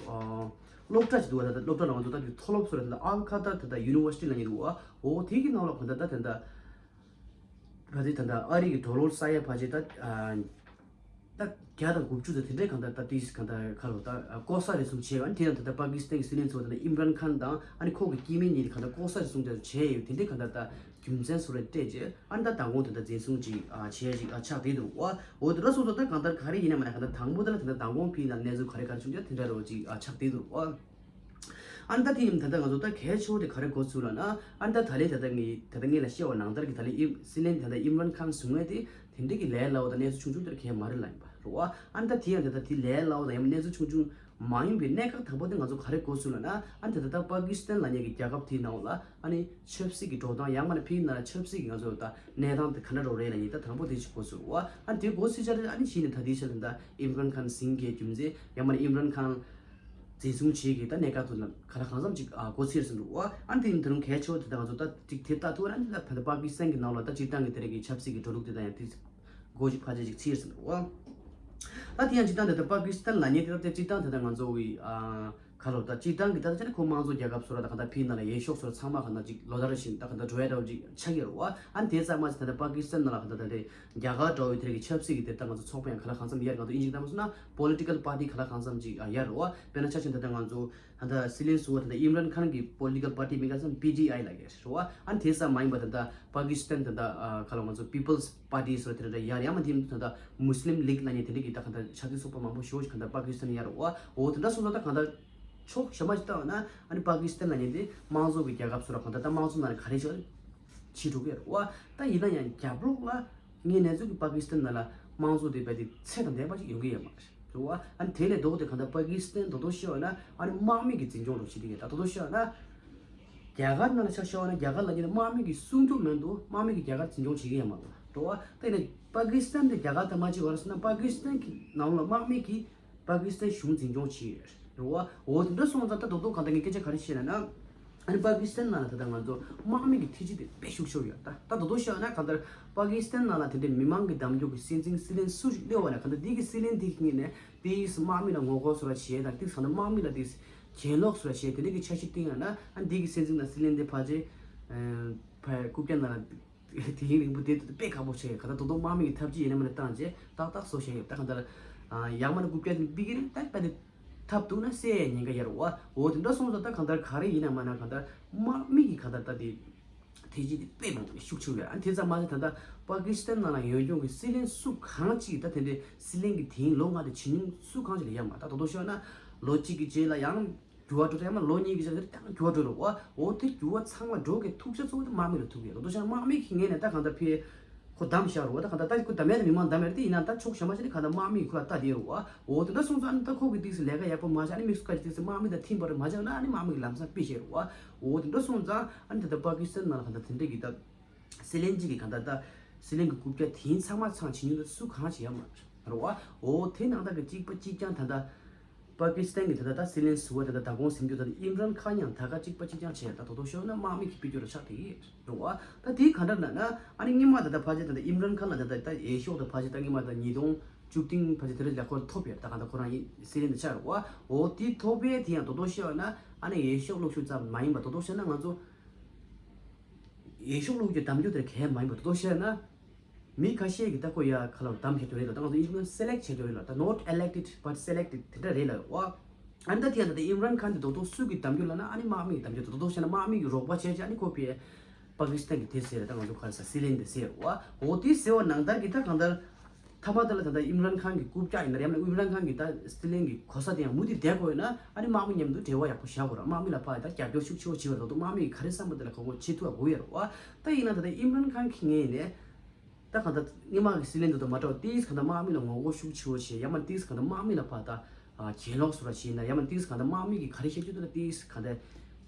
སློབ་གྲྭ་ཅིག་འདུག་བ། ད་ད་སློབ་གྲྭ་ལ་ང་ཚོ་ད་དེ་མཐོ་སློབ་ཚོ་རེད། ད་ད་ཨལ་ཁ་ཏར་ད་ད་ཡུ་ནི་ཝར་སི་ཊི་ལབ་མཁན་འདུག་བ། འོ་དེ་གི་ནང་ལ་ག་ད་ད་ད་ད་ག་ཚོད་ད་ད་ཨ་རི་གི་ཌོ་ལར་ས་ཡ་ཕལ་ཆེར་ད། ད་བརྒྱ་དང་དགུ་བཅུ་དང་དེ་འདྲའི་གང་ལྟར་ད་ཏིས་གང་ལྟར་ཁ་ལོ་ད་ལྐོག་ཟ་རེ་ཟུང་བྱས་ཡོད། ཨ་ནི་དེ་ཡང་ད་ལྟ་པ་ཀི་སི་ཐན་གྱི་སྲིད་བློན་ཚོ་ད་ལྟ་ཨིམ་རན་ཁཱན་དང་ཨ་ནི་ཁོ་གི་སྐྱེ་དམན་གཉིས་ནི་གང་ལྟར་ལྐོག་ཟ་རེ་ཟུང་དེ་བྱས་ཡོད། དེ་འདྲའི་གང་ལྟར་ད་རྒྱུ་མཚན་སོ་རེ་སྤྲད་རྗེས་ཨ་ནི་ད་མདང་དགོང་དེ་ད་འཛིན་བཟུང་ཅིག་ཨ་བྱས་ཅིག་ཨ་ཆགས་བསྡད་འདུག་བ། འོ་དེ་འདྲ་སོང་ཙང་ད་གང་ལྟར་ག་རེ་ཡིན་ན་མ་ན་གང་ལྟར་དང་པོ་དེ་ལ་དེ་ད་མདང་དགོང་ཕིན་ན་གནས་ཚུལ་ག་རེ་ག་རེ་བྱུང་ཀྱང་དེ་འདྲ་རོ་ཅིག་ཨ་ཆགས་བསྡད་འདུག་བ། ཨ་ནི་ད་དེ་ཡིན་ད་ལྟ་ང་ཚོ་ད་གལ་ཆེ་བོ་དེ་ག་རེ་གོ་ཚུལ་ལ་ན། ཨ་ནི་ད་ད་ལན་ད་ལྟ་ངས་ད་ལྟ་ངས་ལ་བཤད་པ་ནང་ལྟར་གྱི་ད་ལན་ཨིམ་སྲིད་བློན་ད་ལྟ་ཨིམ་རན་ཁཱན་བཟུང་བའི་དེ་དེ་འདྲ་གི་ལས་སླ་བོ་དང་གནས་ཚུལ་ཆུང་ཆུང་དེར་གལ་མ་རེད་ལ་ཡིན་པ་རེད་བ། ཨ་ནི་ད་དེ་ཡང་ད་ལྟ་དེ་ལས་སླ་བོ་དང་ཡང་གནས་ཚུལ་ཆུང་ཆུང་མ་ཡིན་པའི་གནད་འགག་དང་པོ་དེ་ང་ཚོ་ག་རེ་གོ་ཚུལ་ལ་ན། ཨ་ནི་ད་ལྟ་ད་པ་ཀི་སི་ཐན་ལབ་མཁན་གྱི་རྒྱལ་ཁབ་དེའི་ནང་ལ་ཨ་ནི་ཆབ་སྲིད་ཀྱི་འགྲོ་སྟངས་ཡང་མ་ན་ཕིན་ན་ཆབ་སྲིད་ཀྱི་ང་ཚོ་ད་གནས་སྟངས་དེ་ག་འདྲ་རོ་རེད་ལ་ཡིན། ད་དང་པོ་དེ་ཞིག་གོ་ཚུལ་བ། ཨ་ནི་དེ་གོ་ཚུལ་ཆ་རེད། ཨ་ནི་གཞི་ནས་ད་དེ་ཆ་ལ་ད་ཨིམ་རན་ཁཱན་ཟིང་གི་རྒྱུ་མཚན་ཡང་མ་ན་ཨིམ་རན་ཁཱན་འཛིན་བཟུང་བྱེད་ཀྱི་ད་གནད་འགག་དེ་ལ་ག་ལ་གང་འཚམ་ཅིག་ཨ་གོ་ཚེར་ཟིན་འདུག་བ། ཨ་ནི་དེ་ཡིན་ད་རུང་གལ་ཆེ་བ་དེ་ད་ང་ཚོ་ད་ཅིག་དེབ་ལྟ་ཐུབ་ན་ད་ད་པ་ཀི་སི་ཐན་གྱི་ནང་ལ་ད་སྤྱིར་བཏང་གི་དེ་རིགས་ཀྱི་ཆབ་སྲིད་ཀྱི་འགྲོ་ལུགས་དེ་ད་ཡང་དེ་གོ་ཅིག་ཕལ་ཆེར་ཅིག་ཚེར་ཟིན་འདུག་བ། ད་དེ་ཡང་སྤྱིར་བཏང་དེ་ད་པ་ཀི་སི་ཐན་ལབ་མཁན་དེ་ད་སྤྱིར་བཏང་དེ་ད་ང་ཚོ་བི་ཨ་ག་ལོ་ད་སྤྱིར་བཏང་གི་ད་ད་ཅི་ནས་ཁོ་དམངས་གཙོ་རྒྱལ་ཁབ་སོ་ར་ད་ག་ད་ཕི་ན་ལ་ཡེ་ཤོག་སོ་ར་ཚང་མ་ག་ད་ཅིག་ལོ་ལྟར་བཞིན་ད་ག་ད་འགྲོ་ཡ་འདྲ་བོ་ཅིག་ཆགས་ཡོད་རེད་བ། ཨ་ནི་དེ་ཙམ་མ་ཟད་ད་ད་པ་ཀི་སི་ཐན་ནང་ལ་ག་ད་ད་དེ་རྒྱ་གར་འདྲ་བོའི་དེ་རིགས་ཀྱི་ཆབ་སྲིད་ཀྱི་དེ་ལྟ་ང་ཚོ་ཚོགས་པ་ཡང་ག་ལ་གང་འཚམ་ཡར་ང་ཚོ་ཨིན་ཇིའི་གཏམ་སོང་ན་པོ་ལི་ཊི་ཀལ་པར་ཊི་ག་ལ་གང་འཚམ་ཅིག་ཡར་རེད་བ། དཔེར་ན་ཆ་བཞག་ན་ད་ལྟ་ང་ཚོ་ད་ལྟ་སྲིད་བློན་ཟུར་པ་ད་ལྟ་ཨིམ་རན་ཁཱན་གྱི་པོ་ལི་ཊི་ཀལ་པར་ཊི་མིང་ག་ཚང་པི་ཊི་ཨའི་ལབ་ཀྱི་རེད་བ། ཨ་ནི་དེ་ཙམ་མ་ཡིན་པ་ད་ལྟ་པ་ཀི་སི་ཐན་ད་ལྟ་ག་ལ་ང་ཚོ་པི་པལ་སི་པར་ཊི་སོགས་དེ་འདྲ་ཡར་ཡང་མ་དེ་ད་ལྟ་མུ་སི་ལིམ་ལིག་ལབ་མཁན་དེ་འདྲ་གི་ད་ག་ད་ཆབ་སྲིད་ཚོགས་པ་མང་པོ་ཞེ་པོ་ཞིག་ག་ད་པ་ཀི་སི་ཐན་ཡར་རེད་བ། འོ་དེ་འདྲ་སོང་ཙང་ད་ག་ད་ཕྱོགས་གཞན་པ་ཞིག་ལྟ་བ་ན་ཨ་ནི་པ་ཀི་སི་ཐན་ལབ་མཁན་དེ་དམངས་གཙོ་གི་རྒྱལ་ཁབ་སོ་ར་ག་ད་ད་དམངས་གཙོ་ནང་ལ་ག་རེ་བྱས་ཕྱིན་འགྲོ་གི་ཡོད་རེད་བ། ད་ཡིན་ན་ཡང་རྒྱབ་ལོགས་ལ་ངས་ནས་ཚུལ་གྱི་པ་ཀི་སི་ཐན་ནང་ལ་དམངས་གཙོ་དེ་རྦད་དེ་ཚད་དང་ལྡན་པ་ཞིག་ཡོང་གི་ཡོད་མ་རེད་བ། ཨ་ནི་དེ་ལས་ལྡོག་སྟེ་གང་ལྟར་པ་ཀི་སི་ཐན་རྡོག་རྡོག་བཤད་པ་ན་ཨ་ནི་དམག་མི་གི་འཛིན་སྐྱོང་རོགས་བྱེད་ཀྱི་ཡོད། ད་རྡོག་རྡོག་བཤད་པ་ན་རྒྱ་གར་ནང་ལ་ཆ་བཞག་པ་ན་རྒྱ་གར་ལ་ཉིན་དམག་མི་གི་སྲུང་སྐྱོབ་མེད་འདུག་དམག་མི་གི་རྒྱ་གར་འཛིན་སྐྱོང་བྱེད་ཀྱི་ཡོད་མ་རེད་བ། ཨ་ནི་པ་ཀི་སི་ཐན་དེ་རྒྱ་གར་དང་མ་གཅིག་པ་རེད་ཟེར་ན་པ་ཀི་སི་ཐན་གྱི་ནང་ལ་དམག་མི་གི་པ་ཀི་སི་ཐན་གཞུང་འཛིན་སྐྱོང་བྱེད་ཡོད་རེད་བ། འོ་དེ་འདྲ་སོང་ཙང་ད་རྡོག་རྡོག་གང་ལྟར་ངས་སྐད་ཆ་ག་རེ་བཤད་ན་ན། ཨ་ནི་པ་ཀི་སི་ཐན་ནང་ལ་ད་ལྟ་ང་ཚོ་དམག་མི་གི་ཐེ་ཇུས་དེ་དཔེ་ཤུགས་ཆེ་བོ་ཡོད། ད་ད་དོ་དོ་བཤད་ན་གང་ལྟར་པ་ཀི་སི་ཐན་ནང་ལ་དེ་འདྲའི་མི་མང་གི་གདམ་རྒྱུ་གི་སྲིད་འཛིན་སྲིད་བློན་སུ་ཞིག་སླེབས་པ་ན་གང་ལྟར་དེ་གི་སྲིད་བློན་དེ་གི་ངོས་ནས་དེ་དམག་མི་ལ་ངོ་རྒོལ་སོགས་ར་བྱེད་དང་དེ་གང་ལྟར་དམག་མི་ལ་དེ་གྱེན་ལོག་སོགས་ར་བྱེད་དེ་འདྲ་གི་འཆར་གཞི་བཏིང་ཡོད་ན་ཨ་ནི་དེ་གི་སྲིད་འཛིན་དང་སྲིད་བློན་དེ་ཕལ་ཆེར་ཕ་རྐུབ་བཀྱག་ནང་ལ་དེ་ཡིན་རིང་པོ་དེ་དཔེ་ཁག་པོ་ཆེ། ག་ད་དོ་དོ་དམག་མི་གི་ཐབས་ཇུས་ཡིན་ན་མིན་ན་བཏང་རྗེས་ཏག་ཏག་བཟོ་བཞག་ཡོད། ད་གང་ལྟར་ཡང་མ་ན་རྐུབ་བཀྱག་དེ་འབིག་གི་རེད། ད་ད་དེ་ཐབས་ཐུག་ན་བསད་ཡ་ཉེན་ཁ་ཡོད་རེད་བ། འོ་དེ་འདྲ་སོང་ཙང་ད་གང་ལྟར་ག་རེ་ཡིན་ན་མ་ན་གང་ལྟར་དམག་མི་གི་གང་ལྟར་ད་དེ་ཐེ་ཇུས་དེ་དཔེ་མང་པོ་ཤུགས་ཆེ་བས། ཨ་དེ་ཙམ་མ་ཟད་ད་ལྟ་པ་ཀི་སི་ཐན་ནང་ལ་ཡོད་མཁན་གྱི་སྲིད་བློན་སུ་གང་ཅིག་ད་དེ་འདྲའི་སྲིད་བློན་གྱི་དེང་ལོ་ལྔ་དེ་ཇེ་ཉུང་སུ་གང་ཅིག་ལ་ཡོད་མ། ད་དོ་དོ་བཤད་ན་ལོ་གཅིག་གི་རྗེས་ལ་ཡང་འགྱུར་བ་འགྲོ་དེ་ཡང་ན་ལོ་གཉིས་ཀྱི་རྗེས་ལ་དེ་ཡང་འགྱུར་བ་འགྲོ་རེད་བ། འོ་དེ་འགྱུར་བ་ཚང་མ་འགྲོ་གི་ཐུག་ཆ་གཙོ་བོ་དེ་དམག་མི་ལ་ཐུག་གི་ཡོད། དོ་དོ་བཤད་ན་དམག་མི་གི་ངོས་ནས་ད་གང་ལྟར་ཕེ་ཁོ་བདམས་བཞག་རེད་བ། ད་གང་ལྟར་ད་ཁོ་བདམས་ཡ་དེ་མི་མང་བདམས་ཡ་རེད་དེ་ཡིན་ན་ད་ཕྱོགས་གཞན་པ་ཞིག་ནས་གང་ལྟར་དམག་མི་གི་ཁོ་ལ་ལྟ་བསྡད་རེད་བ། འོ་དེ་འདྲ་སོང་ཙང་ཨ་ནི་ད་ཁོ་གི་ཏིག་སི་ལས་ཀ་ཡག་པོ་མ་བྱས། ཨ་ནི་དམིགས་སུ་བཀར་ཏིག་སི་དམག་མི་དང་མཐུན་པ་རེད་མ་བྱས་ན་ཨ་ནི་དམག་མི་གི་ལམ་སང་ཕེ་བཞག་རེད་བ། འོ་དེ་འདྲ་སོང་ཙང་ཨ་ནི་ད་ལྟ་པ་ཀི་སི་ཐན་ནང་ལ་གང་ལྟར་དེ་འདྲ་གི་ད་སྲིད་བློན་གཅིག་གི་གང་ལྟར་ད་སྲིད་བློན་གྱི་རྐུབ་བཀྱག་དེ་ཚང་མ་ཚང་ཇེ་ཉུང་དུ་སུ་གང་ཞིག་ཡོད་མ་རེད་བ། འོ་དེ་ནང་ལྟར་གྱི་གཅིག་པ་གཅིག་རྐྱང་ད་ལྟ་པ་ཀི་སི་ཐན་གྱི་ད་ལྟ་ད་སྲིད་བློན་ཟུར་པ་ད་ལྟ་ད་གོང་ཟིན་རྒྱུ་ད་ལྟ་ཨིམ་རན་ཁཱན་ཡང་ད་ག་གཅིག་པ་གཅིག་རྐྱང་བྱས། ད་དོ་དོ་ཤོད་ན་དམག་མི་གི་དཔེ་སྐྱོ་ར་ཆགས་བསྡད་ཀྱི་རེད་བ། ད་དེའི་གང་འདྲ་ན་ན་ཨ་ནི་སྔོན་མ་ད་ལྟ་ཕལ་ཆེར་ད་ལྟ་ཨིམ་རན་ཁཱན་ལ་ད་ལྟ་ད་འོས་ཤོག་ད་ཕལ་ཆེར་ད་སྔོན་མ་ད་ཉིས་སྟོང་བཅུ་བདུན་ཕལ་ཆེར་དེ་རིང་ལ་ཁོར་ཐོབ་ཡོད། ད་གང་ལྟར་ཁོ་རང་ཡིན་སྲིད་བློན་དུ་ཆགས་རེད་བ། འོ་དེ་ཐོབ་པའི་དེ་ཡང་དོ་དོ་ཤོད་ན་ཨ་ནི་འོས་ཤོག་བླུག་ཤུགས་ཙམ་མ་ཡིན་པ་དོ་དོ་ཤོད་ན་ང་ཚོ། འོས་ཤོག་བླུག་རྒྱུ་གདམ་རྒྱུ་དེར་གལ་མ་ཡིན་པ་དོ་དོ་བཤད་ན། མི་ཁ་ཤས་ཀྱིས་ད་ཁོ་ཡ་ཁ་ལ་གདམ་བྱེད་རྒྱུ་རེད་ལ། ད་ང་ཚོ་ཨིན་ཇི་ལ་སེ་ལེག་བྱེད་རྒྱུ་རེད་ལ། ད་not elected but selected དེ་འདྲ་རེད་ལ་བ། ཨ་ནི་ད་དེ་ཡང་ད་ལྟ་ཨིམ་རན་ཁཱན་དེ་རྡོག་རྡོག་སུ་གིས་གདམ་རྒྱུ་ལ་ན་ཨ་ནི་དམག་མི་གིས་གདམ་རྒྱུ་དོ་དོ་བཤད་ན་དམག་མི་གིས་རོགས་པ་བྱས་བྱས་ཨ་ནི་ཁོ་པའི་པ་ཀི་སི་ཐན་གྱི་དེ་ཟེར་ད་ང་ཚོ་ག་རེ་ཟ་སྲིད་བློན་དེ་ཟེར་བ། འོ་དེ་ཟེར་བ་ནང་ལྟར་གྱི་ད་གང་ལྟར། མཐའ་མ་དེ་ལ་ད་ལྟ་ཨིམ་རན་ཁཱན་གྱི་རྐུབ་བཀྱག་ཡིན་ན་ཡང་ན་ཨིམ་རན་ཁཱན་གྱི་ད་སྲིད་བློན་གྱི་གོ་ས་དེ་ཡང་མུ་མཐུད་བསྡད་དགོས་ཡོད་ན་ཨ་ནི་དམག་མི་མཉམ་དུ་འབྲེལ་བ་ཡག་པོ་བཞག་དགོས་ར། དམག་མི་ལ་ཕར་ད་རྒྱབ་སྐྱོར་ཤུགས་ཆེ་བོ་བྱེད་པ་རེད་འདུག་དམག་མི་གིས་ག་རེ་བསམ་པ་དེ་ལ་གོ་གོ་བྱེད་ཐུབ་པ་དགོས་ཡོད་ར་བ། ད་ཡིན་ན་ད་ལྟ་ཨིམ་རན་ཁཱན་གྱི་ངོས་ནས་ད་གང་ལྟར་སྔོན་མ་གི་སྲིད་བློན་དེ་དང་མ་འདྲ་བ་ཏིས་གང་ལྟར་དམག་མི་ལ་ངོ་རྒོལ་ཤུགས་ཆེ་བོ་བྱེད་ཡང་མ་ཏིས་གང་ལྟར་དམག་མི་ལ་ཕར་ད་གྱེན་ལོག་སོགས་ར་བྱེད་ན་ཡང་མ་ཏིས་གང་ལྟར་དམག་མི་གིས་ག་རེ་བཤད་རྒྱུ་དེ་ལ་ཏིས་གང་ལྟར་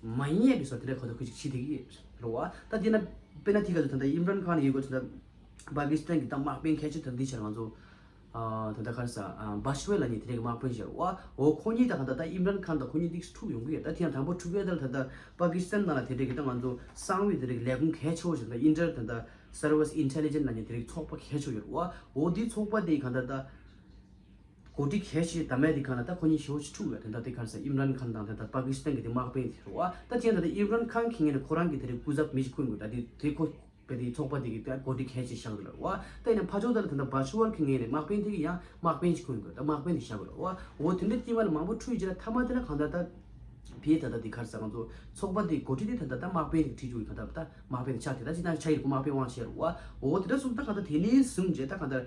མ་ཡིན་ཡ་གི་སོགས་དེ་འདྲ་གོ་ཐོས་ཁུལ་ཅིག་བྱེད་བསྡད་ཀྱི་རེད་བ། ད་དེ་ན་དཔེར་ན་དེ་ག་ཚོད་ད་ལྟ་ཨིམ་རན་ཁཱན་ཡོད་དགོས་ཚོད་ད། པ་ཀི་སི་ཐན་གྱི་ད་དམག་དཔོན་གལ་ཆེ་དེ་འདི་ཕྱིར་ང་ཚོ་ཨ་ད་ལྟ་ག་རེ་ཟ་ཨ་བྷ་ཤ་ཝེ་ལབ་མཁན་དེ་འདྲའི་དམག་དཔོན་ཞིག་རེད་བ། འོ་ཁོ་གཉིས་ད་ག་ད་ད་ཨིམ་རན་ཁཱན་དང་ཁོ་གཉིས་འདི་འཁྲུག་ཡོང་གི་ཡོད། ད་དེ་ཡང་དང་པོ་འཁྲུག་ཡས་ད་ལ་ད་ལྟ་པ་ཀི་སི་ཐན་ནང་ལ་དེ་འདྲའི་གི་ད་ང་ཚོ་གསང་བའི་དེ་འདྲའི་ལས་ཁུངས་གལ་ཆེ་བོ་ཞིག་ད་ཨིན་ཊར་ད་ད་སར་ཝིས་ཨིན་ཊེ་ལི་ཇེན་ཊི་ལབ་མཁན་དེ་འདྲའི་ཚོགས་པ་གལ་ཆེ་བོ་ཡོད་རེད་བ། འོ་འདི་ཚོགས་པ་དེ་ག་ད་ད་འགོ་ཁྲིད་གལ་ཆེ་ད་མེད་དེ་ག་ལ་ད་ཁོ་གཉིས་ཞེ་པོ་ཅིག་འཁྲུག་ཡོད། ད་ད་དེ་ག་རེ་ཟ་ཨིམ་རན་ཁཱན་དང་ད་ད་པ་ཀི་སི་ཐན་གི་དེ་དམག་དཔོན་དེ་རེད་བ། ད་དེ་ཡང་ད་ད་ཨིམ་རན་ཁཱན་གི་ངོས་ནས་ཁོ་རང་གི་དེ་འདྲའི་སྐུ་ཚབ་མི་ཞིག་བསྐོ་དགོས། ད་དེ་དེ་ཁོ། པའི་དེ་ཚོགས་པ་དེ་གི་དེ་འགོ་ཁྲིད་གལ་ཆེ་ཤོས་རེད་བ། ད་ཡིན་ན་ཕར་ཕྱོགས་དེ་ལ་ད་ལྟ་བར་ཆུ་ཝལ་གི་ངོས་ནས་དམག་དཔོན་དེ་གི་ཡང་དམག་དཔོན་ཞིག་ཁོ་ཡིན་དགོས། ད་དམག་དཔོན་དེ་བཞག་དགོས་རེད་བ། འོ་དེ་འདྲ་དཀྱིལ་མ་ལ་མང་པོ་འཁྲུག་ཡོད་ཅེ་ལ་མཐའ་མ་དེ་ལ་གང་ལྟར་ད་བེད་ད་ལྟ་དེ་ག་རེ་ཟེར་ང་ཚོ་ཚོགས་པ་དེ་འགོ་ཁྲིད་དེ་ད་ལྟ་ད་དམག་དཔོན་ཞིག་ཁྲིད་བཅུག་གི། གང་ལྟར་ད་དམག་དཔོན་དེ་ཆགས་དེ་ད་ཅི་ད་ཆ་ཡིན་དགོས་དམག་དཔོན་དབང་ཆེ་རེད་བ། འོ་དེ་འདྲ་སོང་ད་གང་ལྟར་དེ་ནས་བཟུང་རྗེས་ད་གང་ལྟར་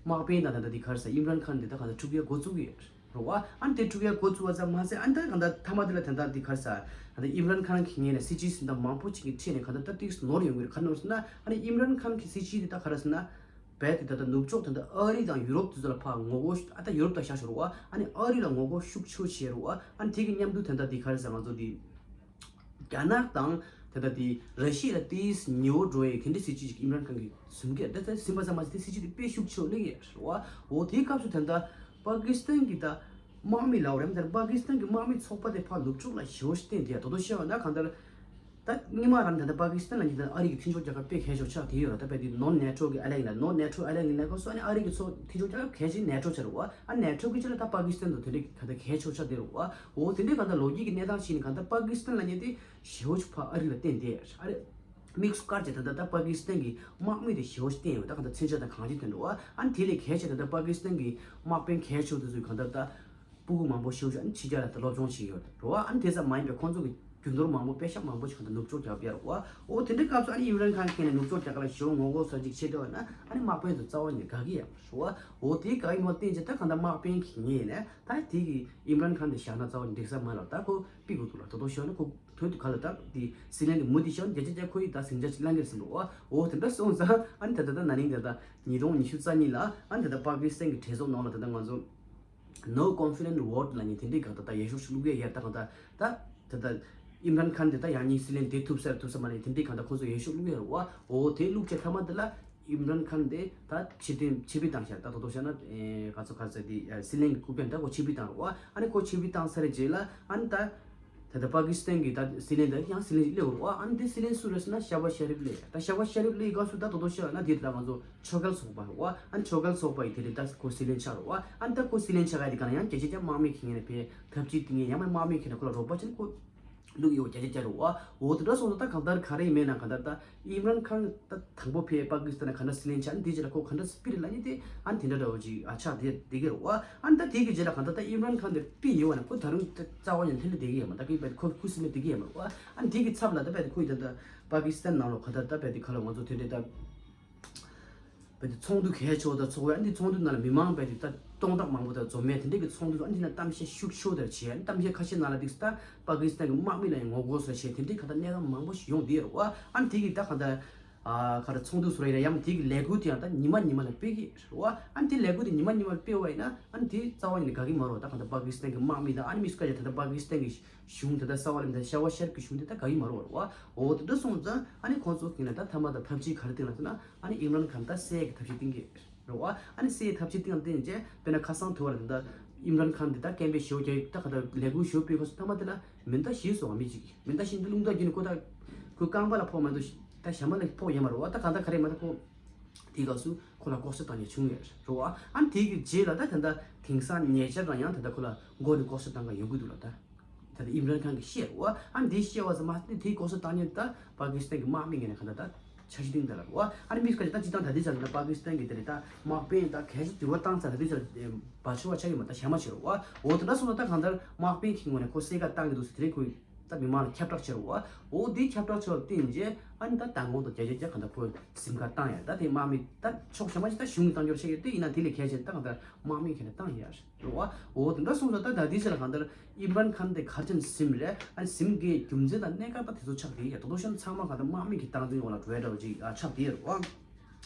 དམག་དཔོན་དང་ད་ལྟ་དེ་ག་རེ་ཟེར་ཨིམ་རན་ཁཱན་དེ་ད་གང་ལྟར་འཁྲུག་ཡ་འགོ་བཙུགས་ཡོད། རེད་བ། ཨ་ནི་དེ་འཁྲུག་ཡ་འགོ་བཙུགས་པ་ཙམ་མ་ཟད་ཨ་ནི་ད་གང་ལྟར་མཐའ་མ་དེ་ལ་དེ་འདྲ་དེ་ག་རེ་ཟེར་ད་ལྟ་ཨིམ་རན་ཁཱན་གྱི་ངོས་ནས་སྲིད་སྤྱིའི་སྲིད་ཏང་མང་པོ་ཅིག་གི་ཁྲིད་ནས་གང་ལྟར་ད་ཏིག་ནོར་ཡོང་གི་རེད། ག་རེ་ཟེར་ན་ཨ་ནི་ཨིམ་རན་ཁཱན་གྱི་སྲིད་སྤྱི་དེ་ད་ག་རེ་ཟེར་ན་རྦད་དེ་ད་ལྟ་ནུབ་ཕྱོགས་དེ་འདྲ་ཨ་རི་དང་ཡུ་རོབ་དེ་ཚོ་ལ་ཕར་ངོ་རྒོལ་ཨ་ད་ཡུ་རོབ་ད་བཞག་ཤོག་རེད་བ། ཨ་ནི་ཨ་རི་ལ་ངོ་རྒོལ་ཤུགས་ཆེ་བྱས་རེད་བ། ཨ་ནི་དེ་གི་མཉམ་དུ་དེ་འདྲ་དེ་ག་རེ་ཟེར་ང་ཚོ་དེ། རྒྱ་ནག་དང་ད་ལྟ་དེ་ར་ཤི་ཡ་ལ་ཏིས་ཉེ་བོ་འགྲོ་ཡི་དེ་འདྲའི་སྲིད་སྤྱི་ཅིག་ཨིམ་རན་ཁཱན་གྱིས་བཟུང་གི་ད་ལྟ་ཟིན་པ་ཙམ་མ་ཟད་དེ་སྲིད་སྤྱི་དེ་དཔེ་ཤུགས་ཆེ་བོ་སླེབས་ཡོད་རེད་བ། འོ་དེའི་སྐབས་སུ་ད་ལྟ་པ་ཀི་སི་ཐན་གྱི་ད་དམག་མི་ལ་འོ་རེམ་ད་པ་ཀི་སི་ཐན་གྱི་དམག་མི་ཚོགས་པ་དེ་ཕར་ནུབ་ཕྱོགས་ལ་ཞེ་བོ་ཞིག་བསྟན་དེ་ཡ་དོ་དོ་ཤེས་བ་ན་གང་ལྟར་ད་སྔོན་མ་རང་ད་ལྟ་པ་ཀི་སི་ཐན་ལ་ཉིད་ད་ཨ་རི་གི་མཐུན་ཕྱོགས་རྒྱལ་ཁབ་དཔེ་གལ་ཆེ་བོ་ཆགས་དེ་ཡོད་རེད། ད་དཔེ་དེ་ནོན་ནེ་ཊོ་གི་ཨ་ལེན་ལ་ནོན་ནེ་ཊོ་ཨ་ལེན་གི་ནེ་ཀོ་སོ་ཨ་ནི་ཨ་རི་གི་ཚོ་མཐུན་ཕྱོགས་རྒྱལ་ཁབ་གལ་ཆེ་ནེ་ཊོ་ཆགས་རེད་བ། ཨ་ནེ་ཊོ་གི་ཆ་ལ་ད་པ་ཀི་སི་ཐན་དུ་དེ་འདྲའི་ད་ལྟ་གལ་ཆེ་བོ་ཆགས་དེ་རེད་བ། འོ་དེ་འདྲའི་གང་ལྟར་ལོ་རྒྱུས་ཀྱི་གནས་སྟངས་ཤིག་ནི་གང་ལྟར་པ་ཀི་སི་ཐན་ལ་ཉེ་དེ་ཞེ་བོ་ཞིག་ཕར་ཨ་རི་ལ་བརྟེན་ཏེ་ཨ་རི་དམིགས་སུ་བཀར་བྱས་ད་ལྟ་ད་པ་ཀི་སི་ཐན་གྱི་དམག་མི་དེ་ཞེ་བོ་ཞིག་བརྟེན་ཡོད། ད་གང་ལྟར་མཚོན་ཆ་དང་གང་ཅི་བརྟེན་འགྲོ་བ། ཨ་ནི་དེ་ལས་གལ་ཆེ་ད་ལྟ་པ་ཀི་སི་ཐན་གྱི་དམག་དཔོན་གལ་ཆེ་བོ་དེ་ཚོས་གང་ལྟར་ད་སྤུ་གུ་མང་པོ་ཤི་བ་ཨ་ནི་ཕྱི་རྒྱལ་ལ་ད་སློབ་སྦྱོང་བྱེད་ཡོད་རེད་བ། ཨ་ནི་དེ་ཙམ་མ་ཡིན་པའི་ཁོང་ཚོ་གི་རྒྱུ་ནོར་མང་པོ་པེ་ཤག་མང་པོ་ཞིག་གང་ལྟར་ནུབ་ཕྱོགས་རྒྱག་པ་རེད་བ། འོ་དེ་འདྲའི་སྐབས་སུ་ཨ་ནི་ཨིམ་རན་ཁཱན་གྱིས་ནི་ནུབ་ཕྱོགས་རྒྱ་གར་ལ་ཞེ་བོ་ངོ་རྒོལ་སོགས་ཅིག་བྱེད་འདོད་ན་ཨ་ནི་དམག་དཔོན་ཚོ་རྩ་བ་ནས་དགའ་གི་ཡོད་མ་རེད་བ། འོ་དེའི་དགའ་ཡི་མོ་བརྟེན་བྱས་ད་གང་ལྟར་དམག་དཔོན་གྱི་ངོས་ནས་ད་དེ་གི་ཨིམ་རན་ཁཱན་དེ་བཞག་ན་རྩ་བ་ནས་འགྲིག་ས་མ་རེད། ད་ཁོ་ཕུད་དགོས་འདུག་ལ་ད་དོ་ཤོར་ན་ཁོ་ཐོན་དུ་ག་ལ་ད་དེ་སྲིད་བློན་དེ་མུ་དེ་ཤོར་ན་བརྒྱ་ཆ་བརྒྱ་ཁོ་ཡི་ད་ཟིང་ཆ་ཅིག་ལངས་གི་རེད་ཟེར་འདུག་བ། འོ་དེ་འདྲ་སོང་ཙང་ཨ་ནི་ད་ད་ད་ན་ནིང་དེ་ད་ཉིས་སྟོང་ཉི་ཤུ་རྩ་གཉིས་ལ་ཨ་ནི་ད་ད་པ་ཀི་སི་ཐན་གྱི་གྲོས་ཚོགས་ནང་ལ་ད་ད་ང་ཚོ། No confidence vote ལབ་མཁན་དེ་འདྲའི་གང་ལྟར་ད་འོས་ཤོག་ཞིག་བླུག་ཡས་ཡར་ད་གང་ལྟར་ད་ད་ལྟ་ད་ཨིམ་རན་ཁཱན་དེ་ད་ཡང་སྙིང་སྲིད་བློན་དེ་ཐུབ་ས་རེད་ཐུབ་ས་མ་རེད་དེ་འདྲའི་གང་ལྟར་ཁོང་ཚོ་འོས་ཤོག་བླུག་ཡས་རེད་བ། འོ་དེ་བླུག་བྱས་མཐའ་མ་དེ་ལ་ཨིམ་རན་ཁཱན་དེ་ད་ཕྱིར་འཐེན་ཕྱིར་འབུད་བཏང་ཤག་ད་དོ་དོ་བྱས་ན་ཨེ་ག་ཚོད་ག་ཚོད་དེ་ཨ་སྲིད་བློན་གྱི་སྐུ་དཔོན་ད་ཁོ་ཕྱིར་འབུད་བཏང་རེད་བ། ཨ་ནི་ཁོ་ཕྱིར་འབུད་བཏང་ཚར་རྗེས་ལ་ཨ་ནི་ད་ད་ལྟ་པ་ཀི་སི་ཐན་གྱི་ད་སྲིད་བློན་དང་ཡང་སྲིད་བློན་སླེབས་རེད་བ། ཨ་ནི་དེ་སྲིད་བློན་སུ་རེད་ཟེར་ན་ཤ་བ་ཤ་རིབ་སླེབས། ད་ཤ་བ་ཤ་རིབ་སླེབས་སྐབས་སུ་ད་དོ་དོ་ཤ་ན་དེ་ད་ང་ཚོ་ཆོས་རྒྱལ་ཚོགས་པ་རེད་བ། ཨ་ནི་ཆོས་རྒྱལ་ཚོགས་པ་ཡི་དེ་རིང་ད་ཁོ་སྲིད་བློན་ཆགས་རེད་བ། ཨ་ནི་ད་ཁོ་སྲིད་བློན་ཆགས་ཡ་དེ་ག་ན་ཡང་རྒྱ་ཆེ་རྒྱ་དམག་མི་ཁེ་ངེ་ནས་ཕེ་ཐབས་ཇུས་དེ་ངས་ཡང་མ་དམག་མི་ཁེ་ནས་ཁོ་ལ་རོགས་པ་བྱས་ནས་ཁོ་བླུག་ཡོད་རྒྱ་ཆེ་རྒྱ་རེད་བ། འོ་དེ་འདྲ་སོང་ཙང་ད་གང་ལྟར་ག་རེ་ཡིན་མེད་ན་གང་ལྟར་ད་ཨིམ་རན་ཁཱན་ད་དང་པོ་ཕེ་པ་ཀི་སི་ཐན་ན་ག་འདྲ་སྲིད་བློན་ཆགས་ཨ་ནི་དེ་རྗེས་ལ་ཁོ་ག་འདྲ་སྤི་རེད་ལ་ནི་དེ་ཨ་ནི་དེ་འདྲ་འདྲ་བོ་ཅིག་ཨ་ཆགས་བསྡད་བསྡད་ཀྱི་རེད་བ། ཨ་ནི་ད་དེ་གི་རྗེས་ལ་གང་ལྟར་ད་ཨིམ་རན་ཁཱན་དེ་སྤི་ཡོད་བ་ན་ཁོ་ད་རུང་ད་རྩ་བ་ནས་ལྷོད་ལྷོད་བསྡད་ཀྱི་ཡོད་མ་ད་གི་བས་ཁོ་ཁུ་སིམ་མེར་བསྡད་ཀྱི་ཡོད་མ་རེད་བ། ཨ་ནི་དེ་གི་ཚབ་ལ་ད་བས་ཁོ་ཡི་ད་ད་པ་ཀི་སི་ཐན་ནང་ལོགས་ག་ད་ད་བས་དེ་ག་ལ་ང་ཚོ་དེ་འདྲའི་ད། བས་དེ་ཚོགས་འདུ་གལ་ཆེ་བ་ད་ཚོགས་བས་ཨ་ནི་ཚོགས་འདུ་ནང་ལ་མི་མང་བས་དེ་ད་སྟོང་ཕྲག་མང་པོ་ད་འཛོམས་མེད་དེ་འདྲའི་གི་ཚོགས་འདུ་ཨ་ནི་ན་གཏམ་བཤད་ཤུགས་ཆེ་བ་དེར་བྱས་ཨ་ནི་གཏམ་བཤད་ཁ་ཤས་ནང་ལ་དེ་ད་པ་ཀི་སི་ཐན་གི་དམག་མི་ལ་ཡང་ངོ་རྒོལ་བཟོ་བྱས་དེ་འདྲའི་ག་ད་གནས་སྟངས་མང་པོ་ཞིག་ཡོང་བསྡད་ཡོད་རེད་བ། ཨ་ནི་དེ་གི་ད་ག་ད། ཨ་ག་རེ་ཚོགས་འདུ་སོ་ར་ཡིན་ན་ཡང་དེ་གི་ལས་འགུལ་དེ་ཡང་ད་ཉི་མ་ཉི་མ་ལ་སྤེལ་གི་རེད་བ། ཨ་ནི་དེ་ལས་འགུལ་དེ་ཉི་མ་ཉི་མ་ལ་སྤེལ་བ་ཡིན་ན་ཨ་ནི་དེ་རྩ་བ་ཉིད་ནས་དགའ་གི་མ་རེད། ད་གང་ལྟར་པ་ཀི་སི་ཐན་གི་དམག་མི་དང་ཨ་ནི་མི་སྐད་ཆ་ད་ལྟ་པ་ཀི་སི་ཐན་གི་གཞུང་དེ་ལྟར་གསར་བ་ལ་མི་ད་ཤ་བ་ཤ་རིབ་གི་གཞུང་དེ་ད་དགའ་གི་མ་རེད་བ། འོ་དེ་འདྲ་སོང་ཙང་ཨ་ནི་ཁོང་ཚོ་གི་ན་ད་མཐའ་མ་ད་ཐབས་ཇུས་ག་རེ་བཏིང་ལ་ཟེར་ན་ཨ་ནི་ཨིམ་རན་ཁཱན་ད་བསད་གི་ཐབས་ཇུས་བཏིང་གི་རེད་བ། ཨ་ནི་བསད་ཐབས་ཇུས་བཏིང་ལ་བརྟེན་རྗེས་དཔེར་ན་ཁ་སང་དུ་བ་ལ་ད་ལྟ་ཨིམ་རན་ཁཱན་དེ་ད་སྐད་འབོད་ཞེ་བོ་རྒྱག་ད་ག་ད་ལས་འགུལ་ཞེ་བོ་སྤེལ་ཁ་སོང་མཐའ་མ་དེ་ལ་མེ་མདའ་ཞིག་སོང་བ་མི་གཅིག་གིས་མེ་མདའ་ཞིག་འདི་རླུང་རྟ་བརྒྱུད་ནས་ཁོ་ད་ཁོའི་རྐང་པ་ལ་ཕོག་མ་གཏོགས་ད་ཞྭ་མོ་ལ་ཕོག་ཡོད་མ་རེད་བ། ད་གང་ལྟར་ག་རེ་མ་ད་ཁོ་དེའི་སྐབས་སུ་ཁོ་ལ་ལྐོག་གསོད་བཏང་ཡ་བྱུང་ཡོད་རེད་བ། ཨ་ནི་དེ་གི་རྗེས་ལ་ད་ད་ལྟ་དེང་སང་ཉེ་ཆར་རང་ཡང་ད་ལྟ་ཁོ་ལ་མགོ་ནས་ལྐོག་གསོད་བཏང་ག་ཡོང་གི་འདུག་ལ་ད་ད་ལྟ་ཨིམ་རན་ཁཱན་གྱིས་བཤད་རེད་བ། ཨ་ནི་དེ་བཤད་བ་ཙམ་མ་ཟད་དེའི་ལྐོག་གསོད་བཏང་མཁན་ད་པ་ཀི་སི་ཐན་གྱི་དམག་མི་ངོས་ནས་ག་ད་ད་འཆར་གཞི་བཏིང་ད་ལ་རེད་བ། ཨ་ནི་མི་སྐད་ཆ་ད་སྤྱིར་བཏང་ད་ལྟའི་ཆར་ད་པ་ཀི་སི་ཐན་གྱི་དེ་རེད་ད་དམག་དཔོན་ད་གལ་ཆེ་དུས་བ་བཏང་ཚར་ད་ལྟའི་ཆར་བ་ཆུ་བ་ཆ་ཡོད་མ་ད་ཞྭ་མོ་ཆེ་རེད་བ། འོ་དེ་འདྲ་སོང་ད་ད་གང་ལྟར་དམག་དཔོན་གྱི་ངོས་ནས་ཁོ་བསད་ག་བཏང་གི་འདུག་ཟེར་དེ་རེད་ཁོ། ད་མི་མང་ལ་ཁྱབ་བསྒྲགས་བྱས་རེད་བ། འོ་དེ་ཁྱབ་བསྒྲགས་བྱས་པ་བརྟེན་རྗེས་ཨ་ནི་ད་མདང་དགོང་དང་བརྒྱ་ཆ་བརྒྱ་གང་ལྟར་ཁོས་གཟིམ་ཁ་བཏང་ཡ་ད་དེ་དམག་མི་ད་ཕྱོགས་གཞན་པ་ཞིག་ད་གཞུང་གི་བཏང་རྒྱུར་ཆགས་ཡོད་དེ་ཡིན་ན་དེ་ལས་གལ་ཆེ་ད་གང་ལྟར་དམག་མི་ཁྱེད་ནས་བཏང་ཡ་རེད་བ། འོ་དེ་འདྲ་སོང་ཙང་ད་ད་དེ་ཚེ་ལ་གང་ལྟར་ཨིམ་རན་ཁཱན་དེ་ག་རེ་བྱས་ཟིན་རེད། ཨ་ནི་ཟིན་གྱི་རྒྱུ་མཚན་དང་གནད་འགག་ད་དེ་ཚོ་ཆགས་བསྡད་ཡ་ད་དོ་ཤོན་ཚང་མ་གང་ལྟར་དམག་མི་གི་སྟངས་འཛིན་འོག་ལ་འགྲོ་ཡ་འདྲ་བ་ཅིག་ཆགས་བསྡད་ཡ་རེད་བ།